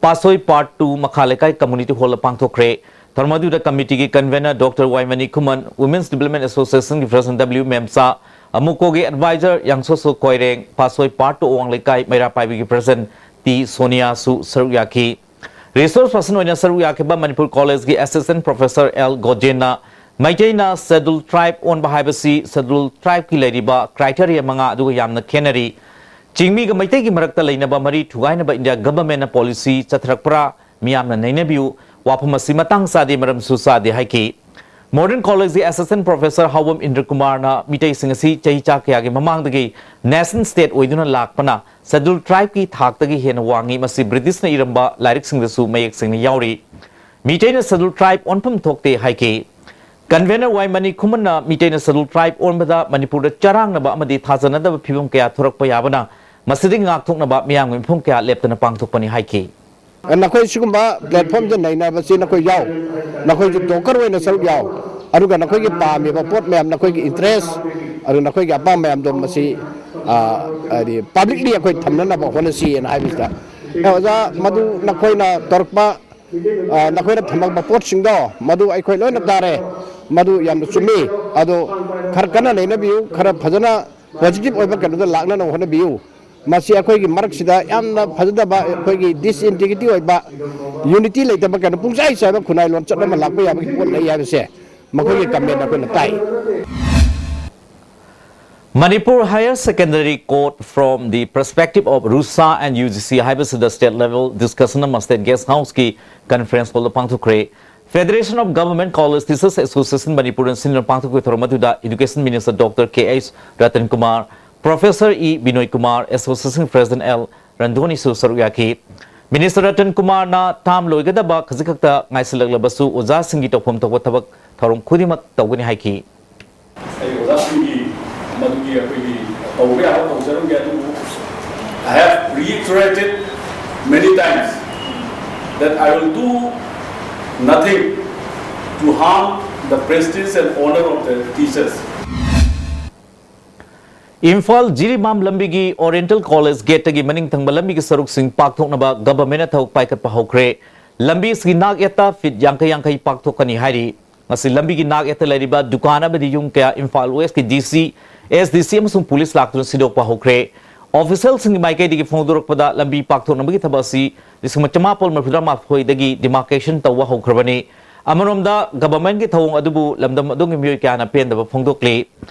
ꯄꯥꯠꯁꯣꯏ Part two ꯃꯈꯥ ꯂꯩꯀꯥꯏ community hallꯗ ꯄꯥꯡꯊꯣꯛꯈ꯭ꯔꯦ꯫ ꯊꯧꯔꯝ ꯑꯗꯨꯗ committeeꯒꯤ convener Doctor ꯋꯥꯏꯃꯅꯤ ꯈꯨꯃꯟ, Women's Development Associationꯒꯤ President W ꯃꯦꯝꯆꯥ, ꯑꯃꯨꯀꯣꯒꯤ advisor ꯌꯥꯡꯁꯣꯁꯣ Koireng, ꯄꯥꯠꯁꯣꯏ Part two ꯑꯋꯥꯡ ꯂꯩꯀꯥꯏ ꯃꯩꯔꯥ ꯄꯥꯏꯕꯤꯒꯤ President ꯇꯤ ꯁꯣꯅꯤꯌꯥꯁꯨ ꯁꯔꯨꯛ ꯌꯥꯈꯤ꯫ Resource person ꯑꯣꯏꯅ ꯁꯔꯨꯛ ꯌꯥꯈꯤꯕ ꯃꯅꯤꯄꯨꯔ ꯀꯣꯂꯦꯖꯀꯤ Assistant Professor ꯑꯦꯜ ꯒꯣꯖꯦꯟꯅ ꯃꯩꯇꯩꯅ Scheduled Tribe ꯑꯣꯟꯕ ꯍꯥꯏꯕꯁꯤ Scheduled Tribeꯀꯤ ꯂꯩꯔꯤꯕ criteria ꯃꯉꯥ ꯑꯗꯨꯒ ꯌꯥꯝꯅ ꯈꯦꯠꯅꯔꯤ꯫ ꯆꯤꯡꯃꯤꯒ ꯃꯩꯇꯩꯒꯤ ꯃꯔꯛꯇ ꯂꯩꯅꯕ ꯃꯔꯤ ꯊꯨꯒꯥꯏꯅꯕ India governmentꯅ policy ꯆꯠꯊꯔꯛꯄ꯭ꯔꯥ? ꯃꯤꯌꯥꯝꯅ ꯅꯩꯅꯕꯤꯌꯨ꯫ ꯋꯥꯐꯝ ꯑꯁꯤ ꯃꯇꯥꯡ ꯆꯥꯗꯦ, ꯃꯔꯝꯁꯨ ꯆꯥꯗꯦ ꯍꯥꯏꯈꯤ꯫ Modern Collegeꯀꯤ Assistant Professor ꯍꯥꯎꯕꯝ ꯏꯟꯗ꯭ꯔꯀꯨꯃꯥꯔꯅ ꯃꯤꯇꯩꯁꯤꯡ ꯑꯁꯤ ꯆꯍꯤ ꯆꯥ ꯀꯌꯥꯒꯤ ꯃꯃꯥꯡꯗꯒꯤ nation state ꯑꯣꯏꯗꯨꯅ ꯂꯥꯛꯄꯅ Scheduled Tribeꯀꯤ ꯊꯥꯛꯇꯒꯤ ꯍꯦꯟꯅ ꯋꯥꯡꯉꯤ, ꯃꯁꯤ Britishꯅ ꯏꯔꯝꯕ ꯂꯥꯏꯔꯤꯛꯁꯤꯡꯗꯁꯨ ꯃꯌꯦꯛ ꯁꯦꯡꯅ ꯌꯥꯎꯔꯤ꯫ ꯃꯤꯇꯩꯅ Scheduled Tribe ꯑꯣꯟꯐꯝ ꯊꯣꯛꯇꯦ ꯍꯥꯏꯈꯤ꯫ Convener ꯋꯥꯏꯃꯅꯤ ꯈꯨꯃꯟꯅ ꯃꯤꯇꯩꯅ Scheduled Tribe ꯑꯣꯟꯕꯗ ꯃꯅꯤꯄꯨꯔꯗ ꯆꯔꯥꯡꯅꯕ ꯑꯃꯗꯤ ꯊꯥꯖꯅꯗꯕ ꯐꯤꯕꯝ ꯀꯌꯥ ꯊꯣꯔꯛꯄ ꯌꯥꯕꯅ ꯃꯁꯤꯗꯒꯤ ꯉꯥꯛꯊꯣꯛꯅꯕ ꯃꯤꯌꯥꯝꯒꯤ ꯃꯤꯐꯝ ꯀꯌꯥ ꯂꯦꯞꯇꯅ ꯄꯥꯡꯊꯣꯛꯄꯅꯤ ꯍꯥꯏꯈꯤ꯫ ꯅꯈꯣꯏ ꯁꯤꯒꯨꯝꯕ platformꯗ ꯅꯩꯅꯕꯁꯤ ꯅꯈꯣꯏ ꯌꯥꯎ, ꯅꯈꯣꯏꯁꯨ talker ꯑꯣꯏꯅ ꯁꯔꯨꯛ ꯌꯥꯎ, ꯑꯗꯨꯒ ꯅꯈꯣꯏꯒꯤ ꯄꯥꯝꯃꯤꯕ ꯄꯣꯠ ꯃꯌꯥꯝ, ꯅꯈꯣꯏꯒꯤ interest, ꯑꯗꯨ ꯅꯈꯣꯏꯒꯤ ꯑꯄꯥꯝꯕ ꯃꯌꯥꯝꯗꯣ ꯃꯁꯤ, ꯑ, ꯍꯥꯏꯗꯤ publicly ꯑꯩꯈꯣꯏ ꯊꯝꯅꯅꯕ ꯍꯣꯠꯅꯁꯤꯅ ꯍꯥꯏꯕꯁꯤꯗ, ꯑꯦ, ꯑꯣꯖꯥ, ꯃꯗꯨ ꯅꯈꯣꯏꯅ ꯇꯧꯔꯛꯄ, ꯑ, ꯅꯈꯣꯏꯅ ꯊꯝꯃꯛꯄ ꯄꯣꯠꯁꯤꯡꯗꯣ ꯃꯗꯨ ꯑꯩꯈꯣꯏ ꯂꯣꯏꯅ ꯇꯥꯔꯦ, ꯃꯗꯨ ꯌꯥꯝꯅ ꯆꯨꯝꯃꯤ꯫ ꯑꯗꯣ ꯈꯔ ꯀꯟꯅ ꯅꯩꯅꯕꯤꯌꯨ, ꯈꯔ ꯐꯖꯅ positive ꯑꯣꯏꯕ ꯀꯩꯅꯣꯗ ꯂꯥꯛꯅꯅꯕ ꯍꯣꯠꯅꯕꯤꯌꯨ꯫ ꯃꯁꯤ ꯑꯩꯈꯣꯏꯒꯤ ꯃꯔꯛꯁꯤꯗ ꯌꯥꯝꯅ ꯐꯖꯗꯕ, ꯑꯩꯈꯣꯏꯒꯤ disintegrity ꯑꯣꯏꯕ, unity ꯂꯩꯇꯕ, ꯀꯩꯅꯣ, ꯄꯨꯡꯆꯥꯏ ꯆꯥꯏꯕ ꯈꯨꯟꯅꯥꯏ ꯂꯣꯟꯆꯠ ꯑꯃ ꯂꯥꯛꯄ ꯌꯥꯕꯒꯤ ꯄꯣꯠ ꯂꯩ ꯍꯥꯏꯕꯁꯦ ꯃꯈꯣꯏꯒꯤ comment ꯑꯩꯈꯣꯏꯅ ꯇꯥꯏ꯫ Manipur Higher Secondary Court from the Perspective of Russia and U G C ꯍꯥꯏꯕꯁꯤꯗ state level discussion ꯑꯃ State Guest Houseꯀꯤ conference hallꯗ ꯄꯥꯡꯊꯣꯛꯈ꯭ꯔꯦ꯫ Federation of Government College Teachers Association ꯃꯅꯤꯄꯨꯔꯅ ꯁꯤꯟꯗꯨꯅ ꯄꯥꯡꯊꯣꯛꯈꯤꯕ ꯊꯧꯔꯝ ꯑꯗꯨꯗ Education Minister Doctor ꯀꯦ H Ratan Kumar, Professor E ꯕꯤꯅꯣꯏ Kumar, Association President L ꯔꯟꯙꯣꯅꯤꯁꯨ ꯁꯔꯨꯛ ꯌꯥꯈꯤ꯫ Minister Ratan ꯀꯨꯃꯥꯔꯅ term ꯂꯣꯏꯒꯗꯕ ꯈꯖꯤꯛꯈꯛꯇ ꯉꯥꯏꯁꯤꯜꯂꯛꯂꯕꯁꯨ ꯑꯣꯖꯥꯁꯤꯡꯒꯤ ꯇꯧꯐꯝ ꯊꯣꯛꯄ ꯊꯕꯛ ꯊꯧꯔꯝ ꯈꯨꯗꯤꯡꯃꯛ ꯇꯧꯒꯅꯤ ꯍꯥꯏꯈꯤ꯫ ꯑꯩ ꯑꯣꯖꯥꯁꯤꯡꯒꯤ ꯃꯗꯨꯒꯤ ꯑꯩꯈꯣꯏꯒꯤ ꯇꯧꯕ ꯌꯥꯕ ꯇꯧꯖꯔꯝꯒꯦ, ꯑꯗꯨꯕꯨ I have reiterated many times that I will do nothing to harm the prestige and honor of the teachers. Imphal Jiribam ꯂꯝꯕꯤꯒꯤ Oriental College gateꯇꯒꯤ ꯃꯅꯤꯡ ꯊꯪꯕ ꯂꯝꯕꯤꯒꯤ ꯁꯔꯨꯛꯁꯤꯡ ꯄꯥꯛꯊꯣꯛꯅꯕ governmentꯅ ꯊꯕꯛ ꯄꯥꯏꯈꯠꯄ ꯍꯧꯈ꯭ꯔꯦ꯫ ꯂꯝꯕꯤ ꯑꯁꯤꯒꯤ ꯅꯥꯛ ꯌꯦꯠꯇ feet ꯌꯥꯡꯈꯩ ꯌꯥꯡꯈꯩ ꯄꯥꯛꯊꯣꯛꯀꯅꯤ ꯍꯥꯏꯔꯤ꯫ ꯉꯁꯤ ꯂꯝꯕꯤꯒꯤ ꯅꯥꯛ ꯌꯦꯠꯇ ꯂꯩꯔꯤꯕ ꯗꯨꯀꯥꯟ ꯑꯃꯗꯤ ꯌꯨꯝ ꯀꯌꯥ ꯏꯝꯐꯥꯜ Westꯀꯤ ꯗꯤ ꯁꯤ, ꯑꯦꯁ ꯗꯤ ꯁꯤ ꯑꯃꯁꯨꯡ ꯄꯨꯂꯤꯁ ꯂꯥꯛꯇꯨꯅ ꯁꯤꯗꯣꯛꯄ ꯍꯧꯈ꯭ꯔꯦ꯫ Officialꯁꯤꯡꯒꯤ ꯃꯥꯏꯀꯩꯗꯒꯤ ꯐꯣꯡꯗꯣꯔꯛꯄꯗ ꯂꯝꯕꯤ ꯄꯥꯛꯊꯣꯛꯅꯕꯒꯤ ꯊꯕꯛ ꯑꯁꯤ ꯂꯤꯁꯤꯡ ꯑꯃ ꯆꯃꯥꯄꯜ ꯃꯔꯤꯐꯨꯇꯔꯥ ꯃꯥꯊꯣꯏꯗꯒꯤ demarcation ꯇꯧꯕ ꯍꯧꯈ꯭ꯔꯕꯅꯤ꯫ ꯑꯃꯔꯣꯝꯗ governmentꯀꯤ ꯊꯧꯑꯣꯡ ꯑꯗꯨꯕꯨ ꯂꯝꯗꯝ ꯑꯗꯨꯒꯤ ꯃꯤꯑꯣꯏ ꯀꯌꯥꯅ ꯄꯦꯟꯗꯕ ꯐꯣꯡꯗꯣꯛꯂꯤ꯫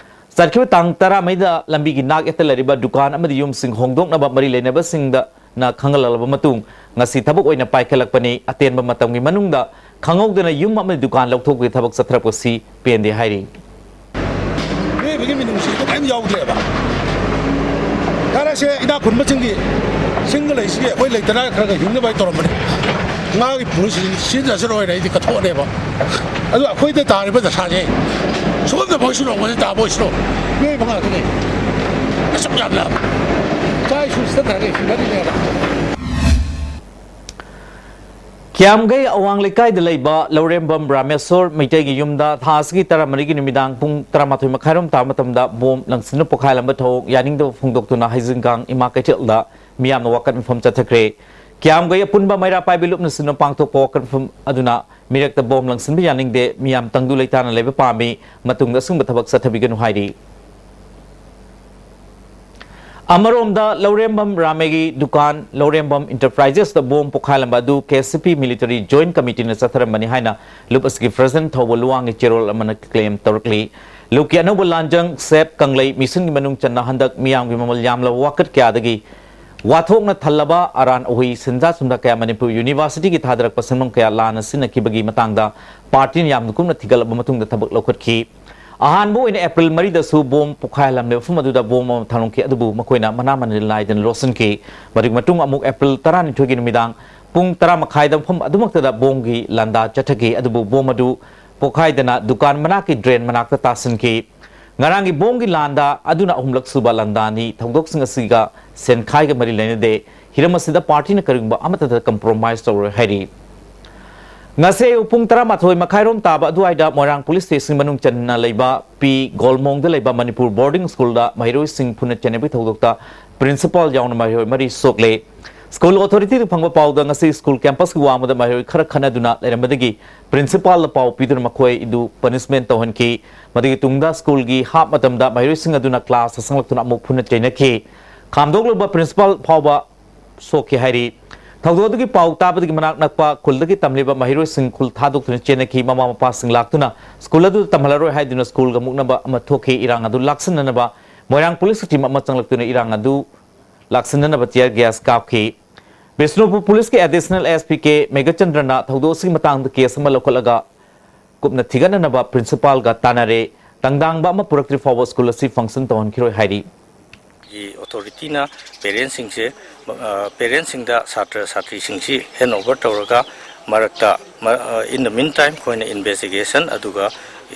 ꯆꯠꯈꯤꯕ ꯇꯥꯡ ꯇꯔꯥꯃꯔꯤꯗ ꯂꯝꯕꯤꯒꯤ ꯅꯥꯛ ꯌꯦꯠꯇ ꯂꯩꯔꯤꯕ ꯗꯨꯀꯥꯟ ꯑꯃꯗꯤ ꯌꯨꯝꯁꯤꯡ ꯍꯣꯡꯗꯣꯛꯅꯕ ꯃꯔꯤ ꯂꯩꯅꯕꯁꯤꯡꯗꯅ ꯈꯪꯍꯜꯂꯕ ꯃꯇꯨꯡ ꯉꯁꯤ ꯊꯕꯛ ꯑꯣꯏꯅ ꯄꯥꯏꯈꯠꯂꯛꯄꯅꯤ꯫ ꯑꯇꯦꯟꯕ ꯃꯇꯝꯒꯤ ꯃꯅꯨꯡꯗ ꯈꯪꯍꯧꯗꯅ ꯌꯨꯝ ꯑꯃꯗꯤ ꯗꯨꯀꯥꯟ ꯂꯧꯊꯣꯛꯄꯒꯤ ꯊꯕꯛ ꯆꯠꯊꯔꯛꯄꯁꯤ ꯄꯦꯟꯗꯦ ꯍꯥꯏꯔꯤ꯫ ꯃꯤꯑꯣꯏꯕꯒꯤ ꯃꯤꯅꯨꯡꯁꯤꯗꯣ ꯀꯔꯤꯝ ꯌꯥꯎꯗ꯭ꯔꯦꯕ꯫ ꯌꯥꯔꯦꯁꯦ, ꯏꯅꯥꯛ ꯈꯨꯟꯕꯁꯤꯡꯒꯤ ꯆꯤꯡꯗ ꯂꯩꯁꯤꯗꯤ ꯑꯩꯈꯣꯏ ꯂꯩꯇꯅ ꯈꯔ ꯈꯔ ꯍꯤꯡꯅꯕ ꯍꯥꯏ ꯇꯧꯔꯝꯕꯅꯤ꯫ ꯉꯥꯒꯤ ꯄꯨꯟꯁꯤ ꯁꯤꯖꯤꯟꯅꯖꯔꯣꯏꯅ ꯑꯩꯗꯤ ꯀꯠꯊꯣꯛꯑꯅꯦꯕ꯫ ꯑꯗꯨ ꯑꯩꯈꯣꯏꯗ ꯇꯥꯔꯤꯕ ꯗꯁꯥꯁꯦ ꯁꯣꯝꯗ ꯐꯥꯎꯁꯤꯔꯣ, ꯃꯁꯤ ꯇꯥꯕ ꯑꯣꯏꯁꯤꯔꯣ? ꯃꯤꯑꯣꯏꯕ ꯉꯥꯛꯇꯅꯦ꯫ ꯑꯁꯨꯛ ꯌꯥꯝꯅ ꯏꯆꯥ ꯏꯁꯨ ꯁꯤꯗ ꯇꯥꯔꯒ ꯍꯤꯡꯅꯔꯤꯅꯦꯕ꯫ ꯀꯤꯌꯥꯝꯒꯩ ꯑꯋꯥꯡ ꯂꯩꯀꯥꯏꯗ ꯂꯩꯕ ꯂꯧꯔꯦꯝꯕꯝ ꯔꯥꯃꯦꯁꯣꯔ ꯃꯩꯇꯩꯒꯤ ꯌꯨꯝꯗ ꯊꯥ ꯑꯁꯤꯒꯤ ꯇꯔꯥꯃꯔꯤꯒꯤ ꯅꯨꯃꯤꯗꯥꯡ ꯄꯨꯡ ꯇꯔꯥꯃꯥꯊꯣꯏ ꯃꯈꯥꯏꯔꯣꯝ ꯇꯥꯕ ꯃꯇꯝꯗ ꯕꯣꯝ ꯂꯪꯁꯤꯟꯗꯨꯅ ꯄꯣꯈꯥꯏꯔꯝꯕ ꯊꯧꯑꯣꯡ ꯌꯥꯅꯤꯡꯗꯕ ꯐꯣꯡꯗꯣꯛꯇꯨꯅ ꯍꯩꯖꯤꯡꯒꯥꯡ ꯏꯃꯥ ꯀꯩꯊꯦꯜꯗ ꯃꯤꯌꯥꯝꯅ ꯋꯥꯀꯠ ꯃꯤꯐꯝ ꯆꯠꯊꯈ꯭ꯔꯦ꯫ ꯀꯤꯌꯥꯝꯒꯩ ꯑꯄꯨꯟꯕ ꯃꯩꯔꯥ ꯄꯥꯏꯕꯤ ꯂꯨꯞꯅ ꯁꯤꯟꯗꯨꯅ ꯄꯥꯡꯊꯣꯛꯄ ꯋꯥꯀꯠ ꯃꯤꯐꯝ ꯑꯗꯨꯅ ꯃꯤꯔꯛꯇ ꯕꯣꯝ ꯂꯪꯁꯤꯟꯕ ꯌꯥꯅꯤꯡꯗꯦ, ꯃꯤꯌꯥꯝ ꯇꯪꯗꯨ ꯂꯩꯇꯥꯅ ꯂꯩꯕ ꯄꯥꯝꯃꯤ, ꯃꯇꯨꯡꯗ ꯑꯁꯤꯒꯨꯝꯕ ꯊꯕꯛ ꯆꯠꯊꯕꯤꯒꯅꯨ ꯍꯥꯏꯔꯤ꯫ ꯑꯃꯔꯣꯝꯗ, ꯂꯧꯔꯦꯝꯕꯝ ꯔꯥꯃꯦꯒꯤ ꯗꯨꯀꯥꯟ ꯂꯧꯔꯦꯝꯕꯝ ꯏꯟꯇꯔꯄ꯭ꯔꯥꯏꯖꯦꯁꯇ ꯕꯣꯝ ꯄꯣꯈꯥꯏꯔꯝꯕ ꯑꯗꯨ ꯀꯦ ꯑꯦꯁ ꯁꯤ ꯄꯤ ꯃꯤꯂꯤꯇꯔꯤ ꯖꯣꯏꯟꯠ ꯀꯃꯤꯇꯤꯅ ꯆꯠꯊꯔꯝꯕꯅꯤ ꯍꯥꯏꯅ ꯂꯨꯞ ꯑꯁꯤꯒꯤ ꯄ꯭ꯔꯁꯤꯗꯦꯟꯠ ꯊꯧꯕ ꯂꯨꯋꯥꯡꯒꯤ ꯆꯦꯔꯣꯜ ꯑꯃꯅ ꯀ꯭ꯂꯦꯝ ꯇꯧꯔꯛꯂꯤ꯫ ꯂꯨꯞꯀꯤ ꯑꯅꯧꯕ ꯂꯥꯟꯖꯪ, ꯁꯦꯞ, ꯀꯪꯂꯩ ꯃꯤꯁꯟꯒꯤ ꯃꯅꯨꯡ ꯆꯟꯅ ꯍꯟꯗꯛ ꯃꯤꯌꯥꯝꯒꯤ ꯃꯃꯜ ꯌꯥꯝꯂꯕ ꯋꯥꯀꯠ ꯀꯌꯥꯗꯒꯤ ꯋꯥꯊꯣꯛꯅ ꯊꯜꯂꯕ ꯑꯔꯥꯟ ꯑꯍꯨꯏ ꯁꯦꯟꯖꯥ ꯊꯨꯝꯖꯥ ꯀꯌꯥ ꯃꯅꯤꯄꯨꯔ ꯌꯨꯅꯤꯚꯔꯁꯤꯇꯤꯒꯤ ꯊꯥꯗꯔꯛꯄ ꯁꯦꯟꯐꯝ ꯀꯌꯥ ꯂꯥꯟꯅ ꯁꯤꯖꯤꯟꯅꯈꯤꯕꯒꯤ ꯃꯇꯥꯡꯗ ꯄꯥꯔꯇꯤꯅ ꯌꯥꯝꯅ ꯀꯨꯞꯅ ꯊꯤꯒꯠꯂꯕ ꯃꯇꯨꯡꯗ ꯊꯕꯛ ꯂꯧꯈꯠꯈꯤ꯫ ꯑꯍꯥꯟꯕ ꯑꯣꯏꯅ ꯑꯦꯄ꯭ꯔꯤꯜ ꯃꯔꯤꯗꯁꯨ ꯕꯣꯝ ꯄꯣꯈꯥꯏꯍꯜꯂꯝꯂꯦ ꯃꯐꯝ ꯑꯗꯨꯗ ꯕꯣꯝ ꯑꯃ ꯊꯝꯂꯝꯈꯤ, ꯑꯗꯨꯕꯨ ꯃꯈꯣꯏꯅ ꯃꯅꯥ ꯃꯅꯤꯜ ꯅꯥꯏꯗꯅ ꯂꯣꯠꯁꯤꯟꯈꯤ꯫ ꯃꯗꯨꯒꯤ ꯃꯇꯨꯡ ꯑꯃꯨꯛ ꯑꯦꯄ꯭ꯔꯤꯜ ꯇꯔꯥꯅꯤꯊꯣꯏꯒꯤ ꯅꯨꯃꯤꯗꯥꯡ ꯄꯨꯡ ꯇꯔꯥ ꯃꯈꯥꯏꯗ ꯃꯐꯝ ꯑꯗꯨꯃꯛꯇꯗ ꯕꯣꯝꯒꯤ ꯂꯥꯟꯗꯥ ꯆꯠꯊꯈꯤ, ꯑꯗꯨꯕꯨ ꯕꯣꯝ ꯑꯗꯨ ꯄꯣꯈꯥꯏꯗꯅ ꯗꯨꯀꯥꯟ ꯃꯅꯥꯛꯀꯤ ꯗ꯭ꯔꯦꯟ ꯃꯅꯥꯛꯇ ꯇꯥꯁꯤꯟꯈꯤ꯫ ꯉꯔꯥꯡꯒꯤ ꯕꯣꯝꯒꯤ ꯂꯥꯟꯗꯥ ꯑꯗꯨꯅ ꯑꯍꯨꯝꯂꯛ ꯁꯨꯕ ꯂꯥꯟꯗꯥꯅꯤ꯫ ꯊꯧꯗꯣꯛꯁꯤꯡ ꯑꯁꯤꯒ ꯁꯦꯟꯈꯥꯏꯒ ꯃꯔꯤ ꯂꯩꯅꯗꯦ꯫ ꯍꯤꯔꯝ ꯑꯁꯤꯗ ꯄꯥꯔꯇꯤꯅ ꯀꯔꯤꯒꯨꯝꯕ ꯑꯃꯠꯇꯗ ꯀꯝꯄ꯭ꯔꯣꯃꯥꯏꯁ ꯇꯧꯔꯣꯏ ꯍꯥꯏꯔꯤ꯫ ꯉꯁꯤ ꯑꯌꯨꯛ ꯄꯨꯡ ꯇꯔꯥꯃꯥꯊꯣꯏ ꯃꯈꯥꯏꯔꯣꯝ ꯇꯥꯕ ꯑꯗꯨꯋꯥꯏꯗ ꯃꯣꯏꯔꯥꯡ ꯄꯨꯂꯤꯁ ꯁ꯭ꯇꯦꯁꯟ ꯃꯅꯨꯡ ꯆꯟꯅ ꯂꯩꯕ ꯄꯤ ꯒꯣꯜꯃꯣꯡꯗ ꯂꯩꯕ ꯃꯅꯤꯄꯨꯔ ꯕꯣꯔꯗꯤꯡ ꯁ꯭ꯀꯨꯜꯗ ꯃꯍꯩꯔꯣꯏꯁꯤꯡ ꯐꯨꯅ ꯆꯩꯅꯕꯒꯤ ꯊꯧꯗꯣꯛꯇ ꯄ꯭ꯔꯤꯟꯁꯤꯄꯥꯜ ꯌꯥꯎꯅ ꯃꯍꯩꯔꯣꯏ ꯃꯔꯤ ꯁꯣꯛꯂꯦ꯫ ꯁ꯭ꯀꯨꯜ ꯑꯣꯊꯣꯔꯤꯇꯤꯗ ꯐꯪꯕ ꯄꯥꯎꯗ ꯉꯁꯤ ꯁ꯭ꯀꯨꯜ ꯀꯦꯝꯄꯁꯀꯤ ꯋꯥꯡꯃꯗ ꯃꯍꯩꯔꯣꯏ ꯈꯔ ꯈꯠꯅꯗꯨꯅ ꯂꯩꯔꯝꯕꯗꯒꯤ ꯄ꯭ꯔꯤꯟꯁꯤꯄꯥꯜꯗ ꯄꯥꯎ ꯄꯤꯗꯨꯅ ꯃꯈꯣꯏ ꯑꯗꯨ ꯄꯅꯤꯁꯃꯦꯟ ꯇꯧꯍꯟꯈꯤ꯫ ꯃꯗꯨꯒꯤ ꯇꯨꯡꯗ ꯁ꯭ꯀꯨꯜꯒꯤ ꯍꯥꯞ ꯃꯇꯝꯗ ꯃꯍꯩꯔꯣꯏꯁꯤꯡ ꯑꯗꯨꯅ ꯀ꯭ꯂꯥꯁꯇ ꯆꯪꯂꯛꯇꯨꯅ ꯑꯃꯨꯛ ꯐꯨꯅ ꯆꯩꯅꯈꯤ꯫ ꯈꯥꯝꯗꯣꯛꯂꯨꯕ ꯄ꯭ꯔꯤꯟꯁꯤꯄꯥꯜ ꯐꯥꯎꯕ ꯁꯣꯛꯈꯤ ꯍꯥꯏꯔꯤ꯫ ꯊꯧꯗꯣꯛ ꯑꯗꯨꯒꯤ ꯄꯥꯎ ꯇꯥꯕꯗꯒꯤ ꯃꯅꯥꯛ ꯅꯛꯄ ꯈꯨꯜꯗꯒꯤ ꯇꯝꯂꯤꯕ ꯃꯍꯩꯔꯣꯏꯁꯤꯡ ꯈꯨꯜ ꯊꯥꯗꯣꯛꯇꯨꯅ ꯆꯦꯟꯅꯈꯤ꯫ ꯃꯃꯥ ꯃꯄꯥꯁꯤꯡ ꯂꯥꯛꯇꯨꯅ ꯁ꯭ꯀꯨꯜ ꯑꯗꯨꯗ ꯇꯝꯍꯜꯂꯔꯣꯏ ꯍꯥꯏꯗꯨꯅ ꯁ꯭ꯀꯨꯜꯒ ꯃꯨꯛꯅꯕ ꯑꯃ ꯊꯣꯛꯈꯤ꯫ ꯏꯔꯥꯡ ꯑꯗꯨ ꯂꯥꯛꯁꯤꯟꯅꯅꯕ ꯃꯣꯏꯔꯥꯡ ꯄꯨꯂꯤꯁꯀꯤ ꯇꯤꯝ ꯑꯃ ꯆꯪꯂꯛꯇꯨꯅ ꯏꯔꯥꯡ ꯑꯗꯨ ꯂꯥꯛꯁꯤꯟꯅꯅꯕ ꯇꯤꯌꯔ ꯒ꯭ꯌꯥꯁ ꯀꯥꯞꯈꯤ꯫ ꯕꯤꯁꯅꯨꯄꯨꯔ ꯄꯨꯂꯤꯁꯀꯤ ꯑꯦꯗꯤꯁꯅꯦꯜ ꯑꯦꯁ ꯄꯤ ꯀꯦ ꯃꯦꯘꯆꯟꯗ꯭ꯔꯅ ꯊꯧꯗꯣꯛ ꯑꯁꯤꯒꯤ ꯃꯇꯥꯡꯗ ꯀꯦꯁ ꯑꯃ ꯂꯧꯈꯠꯂꯒ ꯀꯨꯞꯅ ꯊꯤꯒꯠꯅꯅꯕ ꯄ꯭ꯔꯤꯟꯁꯤꯄꯥꯜꯒ ꯇꯥꯟꯅꯔꯦ꯫ ꯇꯪꯗꯥꯡꯕ ꯑꯃ ꯄꯨꯔꯛꯇ꯭ꯔꯤ ꯐꯥꯎꯕ ꯁ꯭ꯀꯨꯜ ꯑꯁꯤ ꯐꯪꯁꯟ ꯇꯧꯍꯟꯈꯤꯔꯣꯏ ꯍꯥꯏꯔꯤ꯫ ꯒꯤ ꯑꯣꯊꯣꯔꯤꯇꯤꯅ ꯄꯦꯔꯦꯟꯁꯤꯡꯁꯦ, ꯑ, ꯄꯦꯔꯦꯟꯁꯤꯡꯗ ꯁꯥꯇ꯭ꯔ ꯁꯥꯇ꯭ꯔꯤꯁꯤꯡꯁꯤ ꯍꯦꯟ ꯑꯣꯚꯔ ꯇꯧꯔꯒ ꯃꯔꯛꯇ, ꯃ-, ꯑ, in the meantime ꯑꯩꯈꯣꯏꯅ ꯏꯟꯚꯦꯁꯇꯤꯒꯦꯁꯟ ꯑꯗꯨꯒ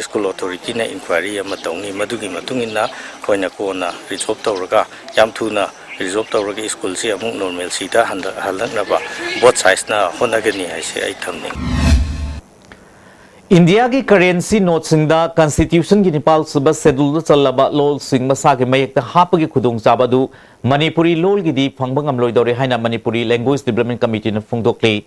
ꯁ꯭ꯀꯨꯜ ꯑꯣꯊꯣꯔꯤꯇꯤꯅ ꯏꯟꯀ꯭ꯋꯥꯏꯔꯤ ꯑꯃ ꯇꯧꯅꯤ꯫ ꯃꯗꯨꯒꯤ ꯃꯇꯨꯡ ꯏꯟꯅ ꯑꯩꯈꯣꯏꯅ ꯀꯣꯟꯅ ꯔꯤꯖꯣꯜꯕ ꯇꯧꯔꯒ ꯌꯥꯝ ꯊꯨꯅ ꯔꯤꯖꯣꯜꯕ ꯇꯧꯔꯒ ꯁ꯭ꯀꯨꯜꯁꯤ ꯑꯃꯨꯛ ꯅꯣꯔꯃꯦꯜꯁꯤꯗ ꯍꯟꯗ-, ꯍꯜꯂꯛꯅꯕ both sides ꯅ ꯍꯣꯠꯅꯒꯅꯤ ꯍꯥꯏꯁꯦ ꯑꯩ ꯊꯝꯅꯤꯡꯉꯤ꯫ ꯏꯟꯗꯤꯌꯥꯒꯤ ꯀꯔꯦꯟꯁꯤ ꯅꯣꯠꯁꯤꯡꯗ ꯀꯟꯁꯇꯤꯇ꯭ꯌꯨꯁꯟꯒꯤ ꯅꯤꯄꯥꯜ ꯁꯨꯕ ꯁꯦꯗꯨꯜꯗ ꯆꯜꯂꯕ ꯂꯣꯜꯁꯤꯡ ꯃꯁꯥꯒꯤ ꯃꯌꯦꯛꯇ ꯍꯥꯞꯄꯒꯤ ꯈꯨꯗꯣꯡꯆꯥꯕ ꯑꯗꯨ ꯃꯅꯤꯄꯨꯔꯤ ꯂꯣꯜꯒꯤꯗꯤ ꯐꯪꯕ ꯉꯝꯂꯣꯏꯗꯧꯔꯦ ꯍꯥꯏꯅ ꯃꯅꯤꯄꯨꯔꯤ ꯂꯦꯡꯒ꯭ꯋꯦꯖ ꯗꯤꯕ꯭ꯂꯞꯃꯦꯟ ꯀꯃꯤꯇꯤꯅ ꯐꯣꯡꯗꯣꯛꯂꯤ꯫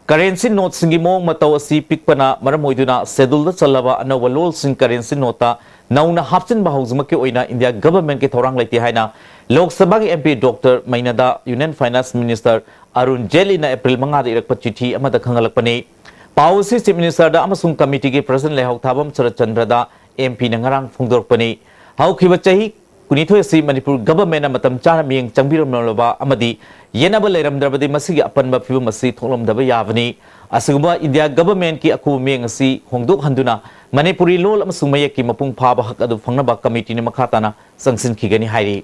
ꯀꯔꯦꯟꯁꯤ ꯅꯣꯠꯁꯤꯡꯒꯤ ꯃꯑꯣꯡ ꯃꯇꯧ ꯑꯁꯤ ꯄꯤꯛꯄꯅ ꯃꯔꯝ ꯑꯣꯏꯗꯨꯅ ꯁꯦꯗꯨꯜꯗ ꯆꯜꯂꯕ ꯑꯅꯧꯕ ꯂꯣꯜꯁꯤꯡ ꯀꯔꯦꯟꯁꯤ ꯅꯣꯠꯇ ꯅꯧꯅ ꯍꯥꯞꯆꯤꯟꯕ ꯍꯧꯖꯤꯛꯃꯛꯀꯤ ꯑꯣꯏꯅ ꯏꯟꯗꯤꯌꯥ ꯒꯚꯔꯟꯃꯦꯟꯠꯀꯤ ꯊꯧꯔꯥꯡ ꯂꯩꯇꯦ ꯍꯥꯏꯅ ꯂꯣꯛ ꯁꯚꯥꯒꯤ M P Doctor ꯃꯩꯅꯥꯗ Union Finance Minister ꯑꯔꯨꯟ ꯖꯦꯠꯂꯤꯅ ꯑꯦꯄ꯭ꯔꯤꯜ ꯃꯉꯥꯗ ꯏꯔꯛꯄ ꯆꯤꯊꯤ ꯑꯃꯗ ꯈꯪꯍꯜꯂꯛꯄꯅꯤ꯫ ꯄꯥꯎ ꯑꯁꯤ Chief Ministerꯗ ꯑꯃꯁꯨꯡ committeeꯒꯤ President ꯂꯩꯍꯥꯎꯊꯥꯕꯝ ꯁꯔꯠꯆꯟꯗ꯭ꯔꯗ M Pꯅ ꯉꯔꯥꯡ ꯐꯣꯡꯗꯣꯔꯛꯄꯅꯤ꯫ ꯍꯧꯈꯤꯕ ꯆꯍꯤ ꯀꯨꯟꯅꯤꯊꯣꯏ ꯑꯁꯤ ꯃꯅꯤꯄꯨꯔ governmentꯅ ꯃꯇꯝ ꯆꯥꯅ ꯃꯤꯠꯌꯦꯡ ꯆꯪꯕꯤꯔꯝꯂꯕ ꯑꯃꯗꯤ ꯌꯦꯠꯅꯕ ꯂꯩꯔꯝꯗ꯭ꯔꯕꯗꯤ ꯃꯁꯤꯒꯤ ꯑꯄꯟꯕ ꯐꯤꯕꯝ ꯑꯁꯤ ꯊꯣꯛꯂꯝꯗꯕ ꯌꯥꯕꯅꯤ꯫ ꯑꯁꯤꯒꯨꯝꯕ India governmentꯀꯤ ꯑꯀꯨꯕ ꯃꯤꯠꯌꯦꯡ ꯑꯁꯤ ꯍꯣꯡꯗꯣꯛꯍꯟꯗꯨꯅ ꯃꯅꯤꯄꯨꯔꯤ ꯂꯣꯜ ꯑꯃꯁꯨꯡ ꯃꯌꯦꯛꯀꯤ ꯃꯄꯨꯡ ꯐꯥꯕ ꯍꯛ ꯑꯗꯨ ꯐꯪꯅꯕ committeeꯅ ꯃꯈꯥ ꯇꯥꯅ ꯆꯪꯁꯤꯟꯈꯤꯒꯅꯤ ꯍꯥꯏꯔꯤ꯫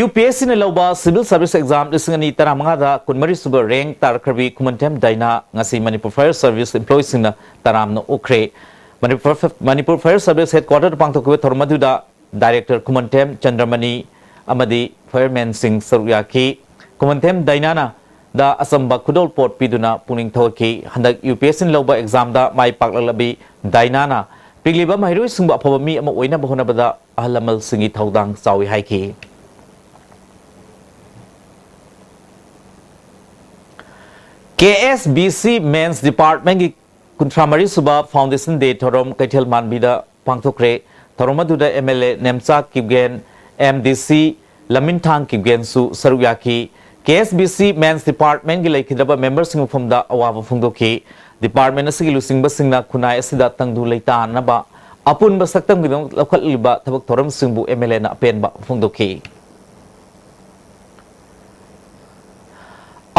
UPSCꯅ ꯂꯧꯕ Civil Service Exam ꯂꯤꯁꯤꯡ ꯑꯅꯤ ꯇꯔꯥꯃꯉꯥꯗ ꯀꯨꯟꯃꯔꯤ ꯁꯨꯕ rank ꯇꯥꯔꯛꯈ꯭ꯔꯕꯤ ꯈꯨꯃꯟꯊꯦꯝ ꯗꯥꯏꯅꯥ ꯉꯁꯤ ꯃꯅꯤꯄꯨꯔ Fire Service employeeꯁꯤꯡꯅ ꯇꯔꯥꯝꯅ ꯑꯣꯛꯈ꯭ꯔꯦ꯫ ꯃꯅꯤꯄꯨꯔ, ꯃꯅꯤꯄꯨꯔ Fire Service headquarterꯗ ꯄꯥꯡꯊꯣꯛꯈꯤꯕ ꯊꯧꯔꯝ ꯑꯗꯨꯗ Director ꯈꯨꯃꯟꯊꯦꯝ ꯆꯟꯗ꯭ꯔꯃꯅꯤ ꯑꯃꯗꯤ firemanꯁꯤꯡ ꯁꯔꯨꯛ ꯌꯥꯈꯤ꯫ ꯈꯨꯃꯟꯊꯦꯝ ꯗꯥꯏꯅꯥꯅ ꯗ ꯑꯆꯝꯕ ꯈꯨꯗꯣꯜꯄꯣꯠ ꯄꯤꯗꯨꯅ ꯄꯨꯛꯅꯤꯡ ꯊꯧꯒꯠꯈꯤ꯫ ꯍꯟꯗꯛ UPSCꯅ ꯂꯧꯕ examꯗ ꯃꯥꯏ ꯄꯥꯛꯂꯛꯂꯕꯤ ꯗꯥꯏꯅꯥꯅ ꯄꯤꯛꯂꯤꯕ ꯃꯍꯩꯔꯣꯏꯁꯤꯡꯕꯨ ꯑꯐꯕ ꯃꯤ ꯑꯃ ꯑꯣꯏꯅꯕ ꯍꯣꯠꯅꯕꯗ ꯑꯍꯜ ꯂꯃꯟꯁꯤꯡꯒꯤ ꯊꯧꯗꯥꯡ ꯆꯥꯎꯏ ꯍꯥꯏꯈꯤ꯫ KSBC Men's Departmentꯀꯤ ꯀꯨꯟꯊ꯭ꯔꯥ ꯃꯔꯤ ꯁꯨꯕ Foundation Day ꯊꯧꯔꯝ ꯀꯩꯊꯦꯜ ꯃꯥꯟꯕꯤꯗ ꯄꯥꯡꯊꯣꯛꯈ꯭ꯔꯦ꯫ ꯊꯧꯔꯝ ꯑꯗꯨꯗ MLA ꯅꯦꯝꯆꯥ ꯀꯤꯞꯒꯦꯟ, MDC ꯂꯃꯤꯟꯊꯥꯡ ꯀꯤꯞꯒꯦꯟꯁꯨ ꯁꯔꯨꯛ ꯌꯥꯈꯤ꯫ KSBC Men's Departmentꯀꯤ ꯂꯩꯈꯤꯗ꯭ꯔꯕ memberꯁꯤꯡ ꯃꯐꯝꯗ ꯑꯋꯥꯕ ꯐꯣꯡꯗꯣꯛꯈꯤ꯫ Department ꯑꯁꯤꯒꯤ ꯂꯨꯆꯤꯡꯕꯁꯤꯡꯅ ꯈꯨꯟꯅꯥꯏ ꯑꯁꯤꯗ ꯇꯪꯗꯨ ꯂꯩꯇꯥꯅꯅꯕ ꯑꯄꯨꯟꯕ ꯁꯛꯇꯝꯒꯤꯗꯃꯛ ꯂꯧꯈꯠꯂꯤꯕ ꯊꯕꯛ ꯊꯧꯔꯝꯁꯤꯡꯕꯨ MLAꯅ ꯑꯄꯦꯟꯕ ꯐꯣꯡꯗꯣꯛꯈꯤ꯫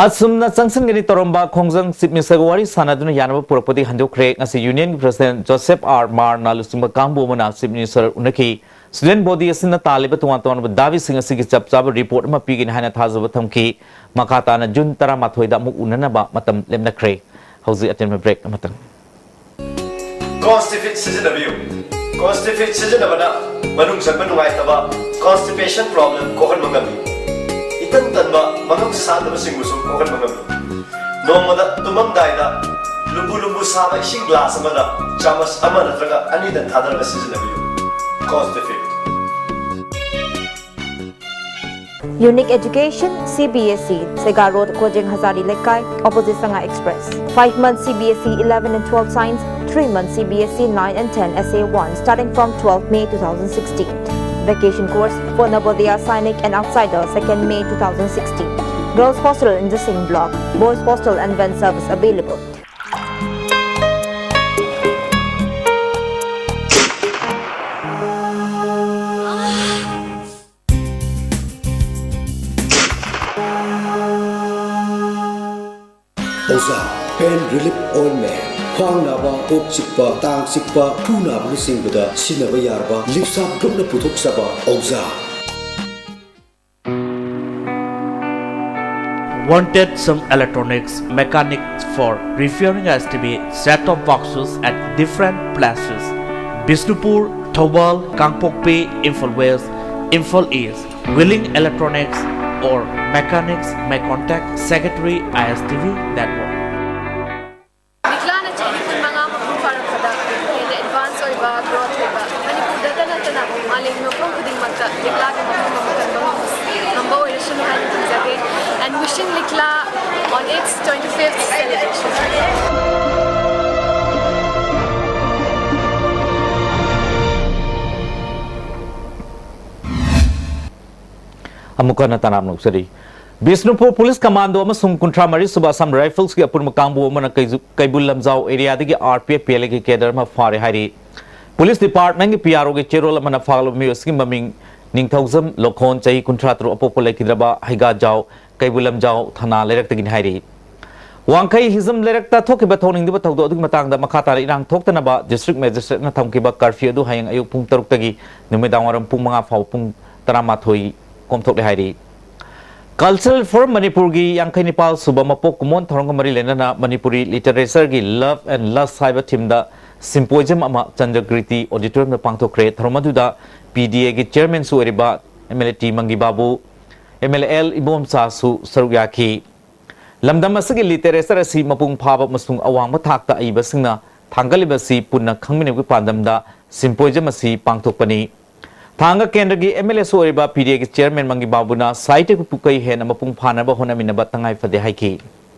ꯑꯁꯨꯝꯅ ꯆꯪꯁꯤꯟꯒꯅꯤ ꯇꯧꯔꯝꯕ ꯈꯣꯡꯖꯪ Chief Ministerꯒ ꯋꯥꯔꯤ ꯁꯥꯟꯅꯗꯨꯅ ꯌꯥꯅꯕ ꯄꯨꯔꯛꯄꯗꯤ ꯍꯟꯗꯣꯛꯈ꯭ꯔꯦ꯫ ꯉꯁꯤ Unionꯒꯤ President Joseph R Marna ꯂꯨꯆꯤꯡꯕ ꯀꯥꯡꯕꯨ ꯑꯃꯅ Chief Minister ꯎꯅꯈꯤ꯫ Student body ꯑꯁꯤꯅ ꯇꯥꯜꯂꯤꯕ ꯇꯣꯉꯥꯟ ꯇꯣꯉꯥꯟꯕ ꯗꯥꯕꯤꯁꯤꯡ ꯑꯁꯤꯒꯤ ꯆꯞ ꯆꯥꯕ report ꯑꯃ ꯄꯤꯒꯅꯤ ꯍꯥꯏꯅ ꯊꯥꯖꯕ ꯊꯝꯈꯤ꯫ ꯃꯈꯥ ꯇꯥꯅ June ꯇꯔꯥꯃꯥꯊꯣꯏꯗ ꯑꯃꯨꯛ ꯎꯅꯅꯕ ꯃꯇꯝ ꯂꯦꯞꯅꯈ꯭ꯔꯦ꯫ ꯍꯧꯖꯤꯛ ꯑꯇꯦꯟꯕ break ꯑꯃꯇꯪ꯫ Constipate ꯁꯤꯖꯤꯟꯅꯕꯤꯌꯨ꯫ Constipate ꯁꯤꯖꯤꯟꯅꯕꯅ ꯃꯅꯨꯡ ꯆꯪꯕ ꯅꯨꯡꯉꯥꯏꯇꯕ, constipation problem ꯀꯣꯛꯍꯟꯕ ꯉꯝꯃꯤ꯫ ꯏꯇꯟ ꯇꯟꯕ, ꯃꯉꯝ ꯁꯥꯟꯗꯕꯁꯤꯡꯕꯨꯁꯨ ꯀꯣꯛꯍꯟꯕ ꯉꯝꯃꯤ꯫ ꯅꯣꯡꯃꯗ ꯇꯨꯝꯃꯝꯗꯥꯏꯗ ꯂꯨꯝꯕꯨ ꯂꯨꯝꯕꯨ ꯁꯥꯕ ꯏꯁꯤꯡ glass ꯑꯃꯗ ꯆꯥꯃꯁ ꯑꯃ ꯅꯠꯇ꯭ꯔꯒ ꯑꯅꯤꯗꯪ ꯊꯥꯗꯔꯒ ꯁꯤꯖꯤꯟꯅꯕꯤꯌꯨ꯫ Constipate꯫ Unique Education, CBSE, Sega Road, Kojeng Hazari Lekai, opposite Sanga Express. Five months CBSE eleven and twelve Science, three months CBSE nine and ten S A one, starting from twelfth May two thousand sixteen. Vacation course for Navodaya Sainik and Outsider, second May two thousand sixteen. Girls hostel in the same block. Boys hostel and van service available. ꯑꯣꯖꯥ, pain relief ointment, ꯈ꯭ꯋꯥꯡ ꯅꯥꯕ, ꯀꯣꯛ ꯆꯤꯛꯄ, ꯇꯥꯡ ꯆꯤꯛꯄ, ꯈꯨ ꯅꯥꯕꯅꯆꯤꯡꯕꯗ ꯁꯤꯖꯤꯟꯅꯕ ꯌꯥꯔꯕ ꯂꯤꯞꯁꯥꯞ ꯒ꯭ꯔꯨꯞꯅ ꯄꯨꯊꯣꯛꯆꯕ ꯑꯣꯖꯥ꯫ Wanted some electronics mechanics for repairing S T V, set-top boxes at different places. Bishnupur, Thoubal, Kangpokpi, Imphal West, Imphal East. Willing electronics or mechanics may contact Secretary I S T V Network. ꯂꯤꯛꯂꯥꯅ ꯆꯍꯤ ꯀꯨꯟꯃꯉꯥ ꯃꯄꯨꯡ ꯐꯥꯔꯛꯄꯗ ꯍꯦꯟꯅ advance ꯑꯣꯏꯕ, growth ꯑꯣꯏꯕ, ꯃꯅꯤꯄꯨꯔꯗꯇ ꯅꯠꯇꯅ ꯃꯥꯂꯦꯝꯒꯤ ꯃꯐꯝ ꯈꯨꯗꯤꯡꯃꯛꯇ ꯂꯤꯛꯂꯥꯒꯤ ꯃꯐꯝ ꯑꯃ ꯀꯟꯕ ꯉꯝꯕ ꯑꯣꯏꯔꯁꯅꯨ ꯍꯥꯏꯅ ꯈꯟꯖꯒꯦ꯫ And wishing Likla on its twenty-fifth celebration. ꯑꯃꯨꯛꯀ ꯍꯟꯅ ꯇꯔꯥꯝꯅ ꯑꯣꯛꯆꯔꯤ꯫ ꯕꯤꯁꯅꯨꯄꯨꯔ ꯄꯨꯂꯤꯁ ꯀꯃꯥꯟꯗꯣ ꯑꯃꯁꯨꯡ ꯀꯨꯟꯊ꯭ꯔꯥ ꯃꯔꯤ ꯁꯨꯕ ꯑꯁꯥꯝ ꯔꯥꯏꯐꯜꯁꯀꯤ ꯑꯄꯨꯟꯕ ꯀꯥꯡꯕꯨ ꯑꯃꯅ ꯀꯩꯖꯨ-, ꯀꯩꯕꯨꯜ ꯂꯝꯖꯥꯎ ꯑꯦꯔꯤꯌꯥꯗꯒꯤ R P F P L ꯑꯦꯒꯤ ꯀꯦꯗꯔ ꯑꯃ ꯐꯥꯔꯦ ꯍꯥꯏꯔꯤ꯫ ꯄꯨꯂꯤꯁ ꯗꯤꯄꯥꯔꯠꯃꯦꯟꯒꯤ ꯄꯤ ꯑꯥꯔ ꯑꯣꯒꯤ ꯆꯦꯔꯣꯜ ꯑꯃꯅ ꯐꯥꯒꯠꯂꯕ ꯃꯤꯑꯣꯏ ꯑꯁꯤꯒꯤ ꯃꯃꯤꯡ ꯅꯤꯡꯊꯧꯖꯝ ꯂꯣꯈꯣꯟ, ꯆꯍꯤ ꯀꯨꯟꯊ꯭ꯔꯥ ꯇꯔꯨꯛ, ꯑꯄꯣꯛꯄ ꯂꯩꯈꯤꯗ꯭ꯔꯕ ꯍꯩꯒꯥꯖꯥꯎ, ꯀꯩꯕꯨꯜ ꯂꯝꯖꯥꯎ ꯊꯅꯥ ꯂꯩꯔꯛꯇꯒꯤꯅꯤ ꯍꯥꯏꯔꯤ꯫ ꯋꯥꯡꯈꯩ ꯍꯤꯖꯝ ꯂꯩꯔꯛꯇ ꯊꯣꯛꯈꯤꯕ ꯊꯧꯅꯤꯡꯗꯕ ꯊꯧꯗꯣꯛ ꯑꯗꯨꯒꯤ ꯃꯇꯥꯡꯗ ꯃꯈꯥ ꯇꯥꯅ ꯏꯔꯥꯡ ꯊꯣꯛꯇꯅꯕ ꯗꯤꯁꯇ꯭ꯔꯤꯛ ꯃꯦꯖꯤꯁꯇ꯭ꯔꯦꯠꯅ ꯊꯝꯈꯤꯕ ꯀꯔꯐ꯭ꯌꯨ ꯑꯗꯨ ꯍꯌꯦꯡ ꯑꯌꯨꯛ ꯄꯨꯡ ꯇꯔꯨꯛꯇꯒꯤ ꯅꯨꯃꯤꯗꯥꯡꯋꯥꯏꯔꯝ ꯄꯨꯡ ꯃꯉꯥ ꯐꯥꯎꯕ ꯄꯨꯡ ꯇꯔꯥꯃꯥꯊꯣꯏ ꯀꯣꯝꯊꯣꯛꯂꯦ ꯍꯥꯏꯔꯤ꯫ Cultural Forum ꯃꯅꯤꯄꯨꯔꯒꯤ ꯌꯥꯡꯈꯩ ꯅꯤꯄꯥꯜ ꯁꯨꯕ ꯃꯄꯣꯛ ꯀꯨꯝꯑꯣꯟ ꯊꯧꯔꯝꯒ ꯃꯔꯤ ꯂꯩꯅꯅ ꯃꯅꯤꯄꯨꯔꯤ ꯂꯤꯇꯔꯦꯆꯔꯒꯤ Love and Lust ꯍꯥꯏꯕ ꯊꯤꯝꯗ ꯁꯤꯝꯄꯣꯖꯤꯌꯝ ꯑꯃ ꯆꯟꯗ꯭ꯔꯀꯤꯔꯇꯤ ꯑꯣꯗꯤꯇꯣꯔꯤꯌꯝꯗ ꯄꯥꯡꯊꯣꯛꯈ꯭ꯔꯦ꯫ ꯊꯧꯔꯝ ꯑꯗꯨꯗ ꯄꯤ ꯗꯤ ꯑꯦꯒꯤ ꯆꯤꯌꯔꯃꯦꯟꯁꯨ ꯑꯣꯏꯔꯤꯕ ꯑꯦꯝ ꯑꯦꯜ ꯑꯦ ꯇꯤ ꯃꯪꯒꯤꯕꯥꯕꯨ, ꯑꯦꯝ ꯑꯦꯜ ꯑꯦ ꯑꯦꯜ ꯏꯕꯣꯝꯆꯥꯁꯨ ꯁꯔꯨꯛ ꯌꯥꯈꯤ꯫ ꯂꯝꯗꯝ ꯑꯁꯤꯒꯤ ꯂꯤꯇꯔꯦꯆꯔ ꯑꯁꯤ ꯃꯄꯨꯡ ꯐꯥꯕ ꯑꯃꯁꯨꯡ ꯑꯋꯥꯡꯕ ꯊꯥꯛꯇ ꯑꯏꯕꯁꯤꯡꯅ ꯊꯥꯡꯒꯠꯂꯤꯕ ꯑꯁꯤ ꯄꯨꯟꯅ ꯈꯪꯃꯤꯟꯅꯕꯒꯤ ꯄꯥꯟꯗꯝꯗ ꯁꯤꯝꯄꯣꯖꯤꯌꯝ ꯑꯁꯤ ꯄꯥꯡꯊꯣꯛꯄꯅꯤ꯫ ꯊꯥꯡꯒ ꯀꯦꯟꯗ꯭ꯔꯒꯤ ꯑꯦꯝ ꯑꯦꯜ ꯑꯦꯁꯨ ꯑꯣꯏꯔꯤꯕ ꯄꯤ ꯗꯤ ꯑꯦꯒꯤ ꯆꯤꯌꯔꯃꯦꯟ ꯃꯪꯒꯤ ꯕꯥꯕꯨꯅ ꯁꯥꯍꯤꯇ꯭ꯌꯒꯤ ꯄꯨꯀꯩ ꯍꯦꯟꯅ ꯃꯄꯨꯡ ꯐꯥꯅꯕ ꯍꯣꯠꯅꯃꯤꯟꯅꯕ ꯇꯉꯥꯏ ꯐꯗꯦ ꯍꯥꯏꯈꯤ꯫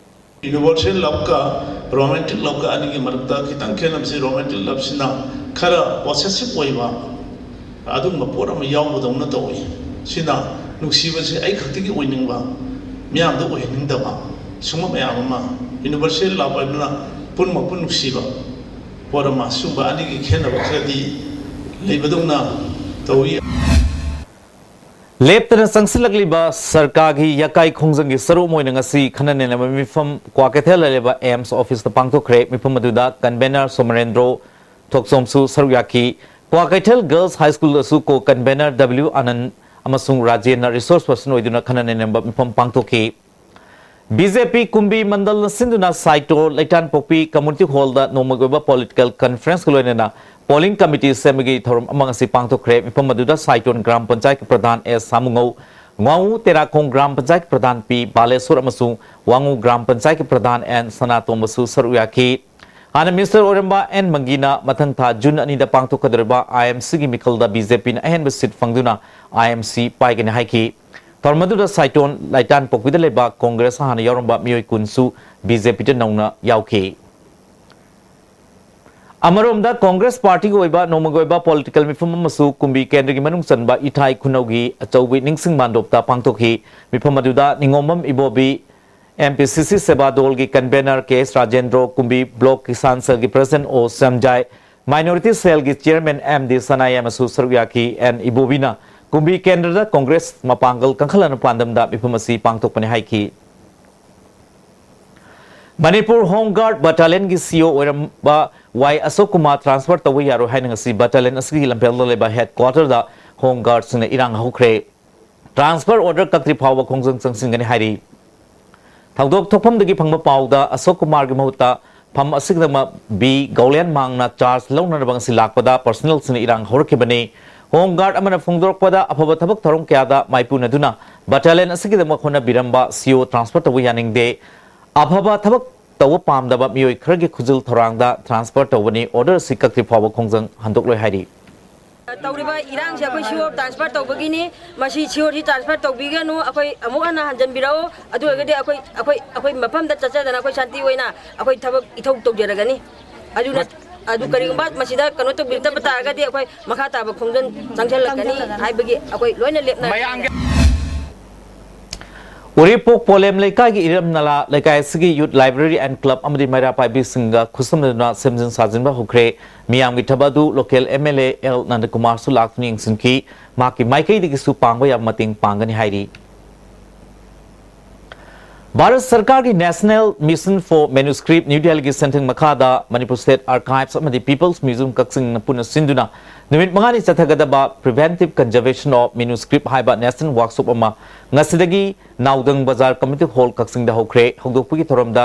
ꯌꯨꯅꯤꯚꯔꯁꯦꯜ ꯂꯚꯀ ꯔꯣꯃꯥꯟꯇꯤꯛ ꯂꯚꯀ ꯑꯅꯤꯒꯤ ꯃꯔꯛꯇ ꯈꯤꯇꯪ ꯈꯦꯠꯅꯕꯁꯤ, ꯔꯣꯃꯥꯟꯇꯤꯛ ꯂꯚꯁꯤꯅ ꯈꯔ ꯄꯣꯁꯦꯁꯤꯞ ꯑꯣꯏꯕ, ꯑꯗꯨꯒꯨꯝꯕ ꯄꯣꯠ ꯑꯃ ꯌꯥꯎꯕꯗꯧꯅ ꯇꯧꯏ꯫ ꯁꯤꯅ ꯅꯨꯡꯁꯤꯕꯁꯦ ꯑꯩ ꯈꯛꯇꯒꯤ ꯑꯣꯏꯅꯤꯡꯕ, ꯃꯤꯌꯥꯝꯗ ꯑꯣꯏꯍꯟꯅꯤꯡꯗꯕ, ꯁꯨꯝꯕ ꯃꯌꯥꯝ ꯑꯃ꯫ ꯌꯨꯅꯤꯚꯔꯁꯦꯜ ꯂꯥꯞ ꯍꯥꯏꯕꯅ ꯄꯨꯝꯅꯃꯛꯄꯨ ꯅꯨꯡꯁꯤꯕ ꯄꯣꯠ ꯑꯃ, ꯁꯨꯝꯕ ꯑꯅꯤꯒꯤ ꯈꯦꯠꯅꯕ ꯈꯔꯗꯤ ꯂꯩꯕꯗꯧꯅ ꯇꯧꯏ꯫ ꯂꯦꯞꯇꯅ ꯆꯪꯁꯤꯜꯂꯛꯂꯤꯕ ꯁꯔꯀꯥꯔꯒꯤ ꯌꯥꯀꯥꯏ ꯈꯣꯡꯖꯪꯒꯤ ꯁꯔꯨꯛ ꯑꯃ ꯑꯣꯏꯅ ꯉꯁꯤ ꯈꯟꯅ ꯅꯩꯅꯕ ꯃꯤꯐꯝ ꯀ꯭ꯋꯥꯀꯩꯊꯦꯜꯗ ꯂꯩꯕ ꯑꯦꯝꯁ ꯑꯣꯐꯤꯁꯇ ꯄꯥꯡꯊꯣꯛꯈ꯭ꯔꯦ꯫ ꯃꯤꯐꯝ ꯑꯗꯨꯗ ꯀꯟꯚꯦꯅꯔ ꯁꯣꯃꯔꯦꯟꯗ꯭ꯔꯣ ꯊꯣꯛꯆꯣꯝꯁꯨ ꯁꯔꯨꯛ ꯌꯥꯈꯤ꯫ ꯀ꯭ꯋꯥꯀꯩꯊꯦꯜ ꯒꯔꯜꯁ ꯍꯥꯏ ꯁ꯭ꯀꯨꯜꯗꯁꯨ ꯀꯣ ꯀꯟꯚꯦꯅꯔ ꯗꯕ꯭ꯂꯤꯎ ꯑꯅꯟ ꯑꯃꯁꯨꯡ ꯔꯥꯖꯦꯟꯅ ꯔꯤꯁꯣꯔꯁ ꯄꯔꯁꯟ ꯑꯣꯏꯗꯨꯅ ꯈꯟꯅ ꯅꯩꯅꯕ ꯃꯤꯐꯝ ꯄꯥꯡꯊꯣꯛꯈꯤ꯫ ꯕꯤ ꯖꯦ ꯄꯤ ꯀꯨꯝꯕꯤ ꯃꯟꯗꯜꯅ ꯁꯤꯟꯗꯨꯅ ꯁꯥꯏꯇꯣ ꯂꯩꯇꯥꯟꯄꯣꯛꯄꯤ ꯀꯝꯃꯨꯅꯤꯇꯤ ꯍꯣꯜꯗ ꯅꯣꯡꯃꯒꯤ ꯑꯣꯏꯕ ꯄꯣꯂꯤꯇꯤꯀꯦꯜ ꯀꯟꯐꯔꯦꯟꯁꯀ ꯂꯣꯏꯅꯅ ꯄꯣꯂꯤꯡ ꯀꯃꯤꯇꯤ ꯁꯦꯝꯕꯒꯤ ꯊꯧꯔꯝ ꯑꯃ ꯉꯁꯤ ꯄꯥꯡꯊꯣꯛꯈ꯭ꯔꯦ꯫ ꯃꯤꯐꯝ ꯑꯗꯨꯗ ꯁꯥꯏꯇꯣꯟ ꯒ꯭ꯔꯥꯝ ꯄꯟꯆꯥꯌꯠꯀꯤ ꯄ꯭ꯔꯙꯥꯟ ꯑꯦꯁ ꯁꯥꯃꯨꯉꯧ, ꯉꯥꯉꯨ ꯇꯦꯔꯥꯈꯣꯡ ꯒ꯭ꯔꯥꯝ ꯄꯟꯆꯥꯌꯠꯀꯤ ꯄ꯭ꯔꯙꯥꯟ ꯄꯤ ꯕꯥꯂꯦꯁꯣꯔ ꯑꯃꯁꯨꯡ ꯋꯥꯉꯨ ꯒ꯭ꯔꯥꯝ ꯄꯟꯆꯥꯌꯠꯀꯤ ꯄ꯭ꯔꯙꯥꯟ ꯑꯦꯟ ꯁꯅꯥꯇꯣꯝꯕꯁꯨ ꯁꯔꯨꯛ ꯌꯥꯈꯤ꯫ ꯍꯥꯟꯅ ꯃꯤꯅꯤꯁꯇꯔ ꯑꯣꯏꯔꯝꯕ ꯑꯦꯟ ꯃꯪꯒꯤꯅ ꯃꯊꯪ ꯊꯥ ꯖꯨꯟ ꯑꯅꯤꯗ ꯄꯥꯡꯊꯣꯛꯀꯗꯧꯔꯤꯕ ꯑꯥꯏ ꯑꯦꯝ ꯁꯤꯒꯤ ꯃꯤꯈꯜꯗ ꯕꯤ ꯖꯦ ꯄꯤꯅ ꯑꯍꯦꯟꯕ ꯁꯤꯠ ꯐꯪꯗꯨꯅ ꯑꯥꯏ ꯑꯦꯝ ꯁꯤ ꯄꯥꯏꯒꯅꯤ ꯍꯥꯏꯈꯤ꯫ ꯊꯧꯔꯝ ꯑꯗꯨꯗ ꯁꯥꯏꯇꯣꯟ ꯂꯥꯏꯇꯥꯟꯄꯣꯛꯄꯤꯗ ꯂꯩꯕ ꯀꯣꯡꯒ꯭ꯔꯦꯁ ꯍꯥꯟꯅ ꯌꯥꯎꯔꯝꯕ ꯃꯤꯑꯣꯏ ꯀꯨꯟꯁꯨ ꯕꯤ ꯖꯦ ꯄꯤꯗ ꯅꯧꯅ ꯌꯥꯎꯈꯤ꯫ ꯑꯃꯔꯣꯝꯗ ꯀꯣꯡꯒ꯭ꯔꯦꯁ ꯄꯥꯔꯇꯤꯒꯤ ꯑꯣꯏꯕ ꯅꯣꯡꯃꯒꯤ ꯑꯣꯏꯕ ꯄꯣꯂꯤꯇꯤꯀꯦꯜ ꯃꯤꯐꯝ ꯑꯃꯁꯨ ꯀꯨꯝꯕꯤ ꯀꯦꯟꯗ꯭ꯔꯒꯤ ꯃꯅꯨꯡ ꯆꯟꯕ ꯏꯊꯥꯏ ꯈꯨꯅꯧꯒꯤ ꯑꯆꯧꯕꯤ ꯅꯤꯡꯁꯤꯡ ꯃꯥꯟꯗꯣꯞꯇ ꯄꯥꯡꯊꯣꯛꯈꯤ꯫ ꯃꯤꯐꯝ ꯑꯗꯨꯗ ꯅꯤꯉꯣꯝꯕꯝ ꯏꯕꯣꯕꯤ, ꯑꯦꯝ ꯄꯤ ꯁꯤ ꯁꯤ ꯁꯦꯕꯥ ꯗꯣꯜꯒꯤ ꯀꯟꯚꯦꯅꯔ ꯀꯦ ꯑꯦꯁ ꯔꯥꯖꯦꯟꯗ꯭ꯔꯣ, ꯀꯨꯝꯕꯤ ꯕ꯭ꯂꯣꯛ ꯀꯤꯁꯥꯟ ꯁꯦꯜꯒꯤ ꯄ꯭ꯔꯁꯤꯗꯦꯟꯠ ꯑꯣ ꯁ꯭ꯌꯥꯝꯖꯥꯏ, ꯃꯥꯏꯅꯣꯔꯤꯇꯤ ꯁꯦꯜꯒꯤ ꯆꯤꯌꯔꯃꯦꯟ ꯑꯦꯝ ꯗꯤ ꯁꯅꯥꯌꯥꯏꯃꯁꯨ ꯁꯔꯨꯛ ꯌꯥꯈꯤ꯫ ꯑꯦꯟ ꯏꯕꯣꯕꯤꯅ ꯀꯨꯝꯕꯤ ꯀꯦꯟꯗ꯭ꯔꯗ ꯀꯣꯡꯒ꯭ꯔꯦꯁ ꯃꯄꯥꯡꯒꯜ ꯀꯟꯈꯠꯍꯟꯅꯕ ꯄꯥꯟꯗꯝꯗ ꯃꯤꯐꯝ ꯑꯁꯤ ꯄꯥꯡꯊꯣꯛꯄꯅꯤ ꯍꯥꯏꯈꯤ꯫ ꯃꯅꯤꯄꯨꯔ ꯍꯣꯝ ꯒꯥꯔꯗ ꯕꯠꯇꯥꯂꯤꯌꯟꯒꯤ ꯁꯤ ꯏ ꯑꯣ ꯑꯣꯏꯔꯝꯕ ꯋꯥꯏ ꯑꯁꯣꯛ ꯀꯨꯃꯥꯔ ꯇ꯭ꯔꯥꯟꯁꯐꯔ ꯇꯧꯕ ꯌꯥꯔꯣꯏ ꯍꯥꯏꯅ ꯉꯁꯤ ꯕꯠꯇꯥꯂꯤꯌꯟ ꯑꯁꯤꯒꯤ ꯂꯝꯐꯦꯜꯗ ꯂꯩꯕ ꯍꯦꯗ ꯀ꯭ꯋꯥꯇꯔꯗ ꯍꯣꯝ ꯒꯥꯔꯗꯁꯤꯡꯅ ꯏꯔꯥꯡ ꯍꯧꯈ꯭ꯔꯦ꯫ ꯇ꯭ꯔꯥꯟꯁꯐꯔ ꯑꯣꯔꯗꯔ ꯀꯛꯇ꯭ꯔꯤ ꯐꯥꯎꯕ ꯈꯣꯡꯖꯪ ꯆꯪꯁꯤꯟꯒꯅꯤ ꯍꯥꯏꯔꯤ꯫ ꯊꯧꯗꯣꯛ ꯊꯣꯛꯐꯝꯗꯒꯤ ꯐꯪꯕ ꯄꯥꯎꯗ ꯑꯁꯣꯛ ꯀꯨꯃꯥꯔꯒꯤ ꯃꯍꯨꯠꯇ ꯐꯝ ꯑꯁꯤꯒꯤꯗꯃꯛ ꯕꯤ ꯒꯧꯂꯦꯟ ꯃꯥꯡꯅ ꯆꯥꯔꯖ ꯂꯧꯅꯅꯕ ꯉꯁꯤ ꯂꯥꯛꯄꯗ ꯄꯔꯁꯅꯦꯜꯁꯤꯡꯅ ꯏꯔꯥꯡ ꯍꯧꯔꯛꯈꯤꯕꯅꯤ꯫ ꯍꯣꯝ ꯒꯥꯔꯗ ꯑꯃꯅ ꯐꯣꯡꯗꯣꯔꯛꯄꯗ ꯑꯐꯕ ꯊꯕꯛ ꯊꯧꯔꯝ ꯀꯌꯥꯗ ꯃꯥꯏꯄꯨꯅꯗꯨꯅ ꯕꯠꯇꯥꯂꯤꯌꯟ ꯑꯁꯤꯒꯤꯗꯃꯛ ꯍꯣꯠꯅꯕꯤꯔꯝꯕ ꯁꯤ ꯏ ꯑꯣ ꯇ꯭ꯔꯥꯟꯁꯐꯔ ꯇꯧꯕ ꯌꯥꯅꯤꯡꯗꯦ꯫ ꯑꯐꯕ ꯊꯕꯛ ꯇꯧꯕ ꯄꯥꯝꯗꯕ ꯃꯤꯑꯣꯏ ꯈꯔꯒꯤ ꯈꯨꯖꯤꯜ ꯊꯧꯔꯥꯡꯗ ꯇ꯭ꯔꯥꯟꯁꯐꯔ ꯇꯧꯕꯅꯤ꯫ ꯑꯣꯔꯗꯔ ꯑꯁꯤ ꯀꯛꯇ꯭ꯔꯤ ꯐꯥꯎꯕ ꯈꯣꯡꯖꯪ ꯍꯟꯗꯣꯛꯂꯣꯏ ꯍꯥꯏꯔꯤ꯫ ꯇꯧꯔꯤꯕ ꯏꯔꯥꯡꯁꯦ ꯑꯩꯈꯣꯏ ꯁꯤ ꯏ ꯑꯣ ꯇ꯭ꯔꯥꯟꯁꯐꯔ ꯇꯧꯕꯒꯤꯅꯤ꯫ ꯃꯁꯤ ꯁꯤ ꯏ ꯑꯣꯁꯤ ꯇ꯭ꯔꯥꯟꯁꯐꯔ ꯇꯧꯕꯤꯒꯅꯨ, ꯑꯩꯈꯣꯏ ꯑꯃꯨꯛ ꯍꯟꯅ ꯍꯟꯖꯤꯟꯕꯤꯔꯛꯑꯣ꯫ ꯑꯗꯨ ꯑꯣꯏꯔꯒꯗꯤ ꯑꯩꯈꯣꯏ ꯑꯩꯈꯣꯏ ꯑꯩꯈꯣꯏ ꯃꯐꯝꯗ ꯆꯠꯆꯗꯅ ꯑꯩꯈꯣꯏ ꯁꯥꯟꯇꯤ ꯑꯣꯏꯅ ꯑꯩꯈꯣꯏ ꯊꯕꯛ ꯏꯊꯧ ꯇꯧꯖꯔꯒꯅꯤ꯫ ꯑꯗꯨꯅ ꯑꯗꯨ ꯀꯔꯤꯒꯨꯝꯕ ꯃꯁꯤꯗ ꯀꯩꯅꯣ ꯇꯧꯕꯤꯔꯛꯇꯕ ꯇꯥꯔꯒꯗꯤ ꯑꯩꯈꯣꯏ ꯃꯈꯥ ꯇꯥꯕ ꯈꯣꯡꯖꯪ ꯆꯪꯁꯤꯜꯂꯛꯀꯅꯤ ꯍꯥꯏꯕꯒꯤ ꯑꯩꯈꯣꯏ ꯂꯣꯏꯅ ꯂꯦꯞꯅꯔꯦ꯫ ꯃꯌꯥꯝꯒꯤ ꯎꯔꯤꯄꯣꯛ ꯄꯣꯂꯦꯝ ꯂꯩꯀꯥꯏꯒꯤ ꯏꯔꯝ ꯅꯂꯥ ꯂꯩꯀꯥꯏ ꯑꯁꯤꯒꯤ Youth Library and Club ꯑꯃꯗꯤ ꯃꯩꯔꯥ ꯄꯥꯏꯕꯤꯁꯤꯡꯒ ꯈꯨꯠꯁꯝꯅꯗꯨꯅ ꯁꯦꯝꯖꯤꯟ ꯁꯥꯖꯤꯟꯕ ꯍꯧꯈ꯭ꯔꯦ꯫ ꯃꯤꯌꯥꯝꯒꯤ ꯊꯕꯛ ꯑꯗꯨ local M L A L ꯅꯟꯗꯀꯨꯃꯥꯔꯁꯨ ꯂꯥꯛꯇꯨꯅ ꯌꯦꯡꯁꯤꯟꯈꯤ꯫ ꯃꯍꯥꯛꯀꯤ ꯃꯥꯏꯀꯩꯗꯒꯤꯁꯨ ꯄꯥꯡꯕ ꯌꯥꯕ ꯃꯇꯦꯡ ꯄꯥꯡꯒꯅꯤ ꯍꯥꯏꯔꯤ꯫ ꯚꯥꯔꯠ ꯁꯔꯀꯥꯔꯒꯤ National Mission for Manuscript new ꯗꯦꯜꯂꯤꯒꯤ ꯁꯦꯟꯊꯪ ꯃꯈꯥꯗ ꯃꯅꯤꯄꯨꯔ State Archives ꯑꯃꯗꯤ People's Museum ꯀꯛꯆꯤꯡꯅ ꯄꯨꯟꯅ ꯁꯤꯟꯗꯨꯅ ꯅꯨꯃꯤꯠ ꯃꯉꯥꯅꯤ ꯆꯠꯊꯒꯗꯕ Preventive Conservation of Manuscript ꯍꯥꯏꯕ National Workshop ꯑꯃ ꯉꯁꯤꯗꯒꯤ ꯅꯥꯎꯗꯪ ꯕꯖꯥꯔ Community Hall ꯀꯛꯆꯤꯡꯗ ꯍꯧꯈ꯭ꯔꯦ꯫ ꯍꯧꯗꯣꯛꯄꯒꯤ ꯊꯧꯔꯝꯗ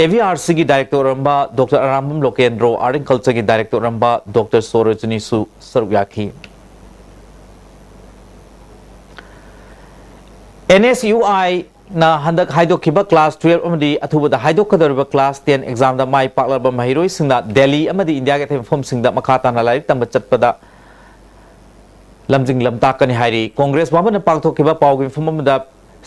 A V R Cꯒꯤ Director ꯑꯣꯏꯔꯝꯕ Doctor Arambam Lokendro, Art and Cultureꯒꯤ Director ꯑꯣꯏꯔꯝꯕ Doctor ꯁꯣꯔꯣꯖꯅꯤꯁꯨ ꯁꯔꯨꯛ ꯌꯥꯈꯤ꯫ N S U I ꯅ ꯍꯟꯗꯛ ꯍꯥꯏꯗꯣꯛꯈꯤꯕ class twelve ꯑꯃꯗꯤ ꯑꯊꯨꯕꯗ ꯍꯥꯏꯗꯣꯛꯀꯗꯧꯔꯤꯕ class ten examꯗ ꯃꯥꯏ ꯄꯥꯛꯂꯕ ꯃꯍꯩꯔꯣꯏꯁꯤꯡꯅ ꯗꯦꯜꯂꯤ ꯑꯃꯗꯤ ꯏꯟꯗꯤꯌꯥꯒꯤ ꯑꯇꯩ ꯃꯐꯝꯁꯤꯡꯗ ꯃꯈꯥ ꯇꯥꯅ ꯂꯥꯏꯔꯤꯛ ꯇꯝꯕ ꯆꯠꯄꯗ ꯂꯝꯖꯤꯡ ꯂꯝꯇꯥꯛꯀꯅꯤ ꯍꯥꯏꯔꯤ꯫ ꯀꯣꯡꯒ꯭ꯔꯦꯁ ꯚꯕꯟꯗ ꯄꯥꯡꯊꯣꯛꯈꯤꯕ ꯄꯥꯎꯒꯤ ꯃꯤꯐꯝ ꯑꯃꯗ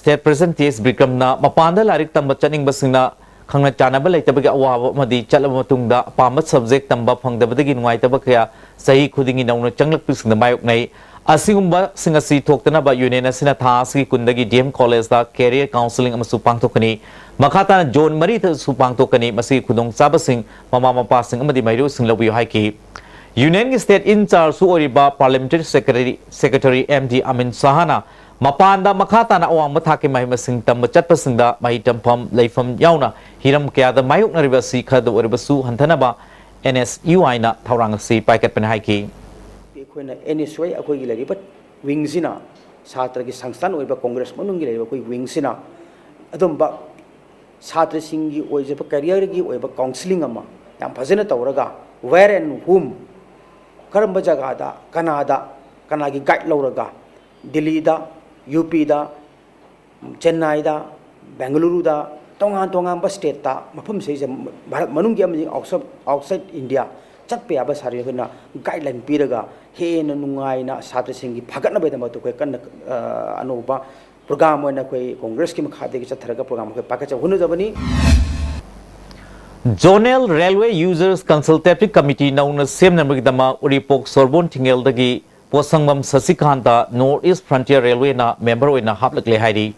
State President T S ꯕꯤꯀ꯭ꯔꯝꯅ ꯃꯄꯥꯟꯗ ꯂꯥꯏꯔꯤꯛ ꯇꯝꯕ ꯆꯠꯅꯤꯡꯕꯁꯤꯡꯅ ꯈꯪꯅ ꯆꯥꯟꯅꯕ ꯂꯩꯇꯕꯒꯤ ꯑꯋꯥꯕ ꯑꯃꯗꯤ ꯆꯠꯂꯕ ꯃꯇꯨꯡꯗ ꯑꯄꯥꯝꯕ subject ꯇꯝꯕ ꯐꯪꯗꯕꯗꯒꯤ ꯅꯨꯡꯉꯥꯏꯇꯕ ꯀꯌꯥ ꯆꯍꯤ ꯈꯨꯗꯤꯡꯒꯤ ꯅꯧꯅ ꯆꯪꯂꯛꯄꯁꯤꯡꯗ ꯃꯥꯌꯣꯛꯅꯩ꯫ ꯑꯁꯤꯒꯨꯝꯕꯁꯤꯡ ꯑꯁꯤ ꯊꯣꯛꯇꯅꯕ union ꯑꯁꯤꯅ ꯊꯥ ꯑꯁꯤꯒꯤ ꯀꯨꯟꯗꯒꯤ D M Collegeꯇ career counselling ꯑꯃꯁꯨ ꯄꯥꯡꯊꯣꯛꯀꯅꯤ꯫ ꯃꯈꯥ ꯇꯥꯅ June ꯃꯔꯤꯗꯁꯨ ꯄꯥꯡꯊꯣꯛꯀꯅꯤ꯫ ꯃꯁꯤꯒꯤ ꯈꯨꯗꯣꯡꯆꯥꯕꯁꯤꯡ ꯃꯃꯥ ꯃꯄꯥꯁꯤꯡ ꯑꯃꯗꯤ ꯃꯍꯩꯔꯣꯏꯁꯤꯡ ꯂꯧꯕꯤꯌꯨ ꯍꯥꯏꯈꯤ꯫ Unionꯒꯤ State in chargeꯁꯨ ꯑꯣꯏꯔꯤꯕ Parliamentary Secretary, Secretary M D ꯑꯃꯤꯟ ꯁꯥꯍꯅ ꯃꯄꯥꯟꯗ ꯃꯈꯥ ꯇꯥꯅ ꯑꯋꯥꯡꯕ ꯊꯥꯛꯀꯤ ꯃꯍꯩ ꯃꯁꯤꯡ ꯇꯝꯕ ꯆꯠꯄꯁꯤꯡꯗ ꯃꯍꯩ ꯇꯝꯐꯝ, ꯂꯩꯐꯝ ꯌꯥꯎꯅ ꯍꯤꯔꯝ ꯀꯌꯥꯗ ꯃꯥꯌꯣꯛꯅꯔꯤꯕ ꯑꯁꯤ ꯈꯔꯗ ꯑꯣꯏꯔꯕꯁꯨ ꯍꯟꯊꯅꯕ N S U Iꯅ ꯊꯧꯔꯥꯡ ꯑꯁꯤ ꯄꯥꯏꯈꯠꯄꯅꯤ ꯍꯥꯏꯈꯤ꯫ ꯑꯩꯈꯣꯏꯅ N S U I ꯑꯩꯈꯣꯏꯒꯤ ꯂꯩꯔꯤꯕ wingꯁꯤꯅ, ꯁꯥꯇ꯭ꯔꯒꯤ ꯁꯪꯁꯊꯥꯟ ꯑꯣꯏꯕ ꯀꯣꯡꯒ꯭ꯔꯦꯁ ꯃꯅꯨꯡꯒꯤ ꯂꯩꯔꯤꯕ ꯑꯩꯈꯣꯏ wingꯁꯤꯅ ꯑꯗꯨꯝꯕ ꯁꯥꯇ꯭ꯔꯁꯤꯡꯒꯤ ꯑꯣꯏꯖꯕ careerꯒꯤ ꯑꯣꯏꯕ counselling ꯑꯃ ꯌꯥꯝ ꯐꯖꯅ ꯇꯧꯔꯒ, where and whom, ꯀꯔꯝꯕ ꯖꯒꯥꯗ, ꯀꯅꯥꯗ, ꯀꯅꯥꯒꯤ guide ꯂꯧꯔꯒ, ꯗꯤꯜꯂꯤꯗ, UPꯗ, ꯆꯦꯟꯅꯥꯏꯗ, ꯕꯦꯡꯒꯂꯨꯔꯨꯗ, ꯇꯣꯉꯥꯟ ꯇꯣꯉꯥꯟꯕ stateꯇ, ꯃꯐꯝꯁꯤꯗꯩꯁꯤꯗ, ꯚꯥꯔꯠ ꯃꯅꯨꯡꯒꯤ ꯑꯃꯗꯤ outside, outside India ꯆꯠꯄ ꯌꯥꯕ ꯁꯥꯇ꯭ꯔ ꯑꯩꯈꯣꯏꯅ guideline ꯄꯤꯔꯒ ꯍꯦꯟꯅ ꯅꯨꯡꯉꯥꯏꯅ ꯁꯥꯇ꯭ꯔꯁꯤꯡꯒꯤ ꯐꯒꯠꯅꯕꯒꯤꯗꯃꯛꯇ ꯑꯩꯈꯣꯏ ꯀꯟꯅ, ꯑ, ꯑꯅꯧꯕ program ꯑꯣꯏꯅ ꯑꯩꯈꯣꯏ ꯀꯣꯡꯒ꯭ꯔꯦꯁꯀꯤ ꯃꯈꯥꯗꯒꯤ ꯆꯠꯊꯔꯒ program ꯑꯩꯈꯣꯏ ꯄꯥꯏꯈꯠꯆꯕ ꯍꯣꯠꯅꯖꯕꯅꯤ꯫ Zonal Railway Users Consultative Committee ꯅꯧꯅ ꯁꯦꯝꯅꯕꯒꯤꯗꯃꯛ ꯎꯔꯤꯄꯣꯛ ꯁꯣꯔꯕꯣꯟ ꯊꯤꯡꯉꯦꯜꯗꯒꯤ ꯄꯣꯠꯁꯪꯕꯝ ꯁꯁꯤꯀꯥꯟꯇ North East Frontier Railwayꯅ member ꯑꯣꯏꯅ ꯍꯥꯞꯂꯛꯂꯦ ꯍꯥꯏꯔꯤ꯫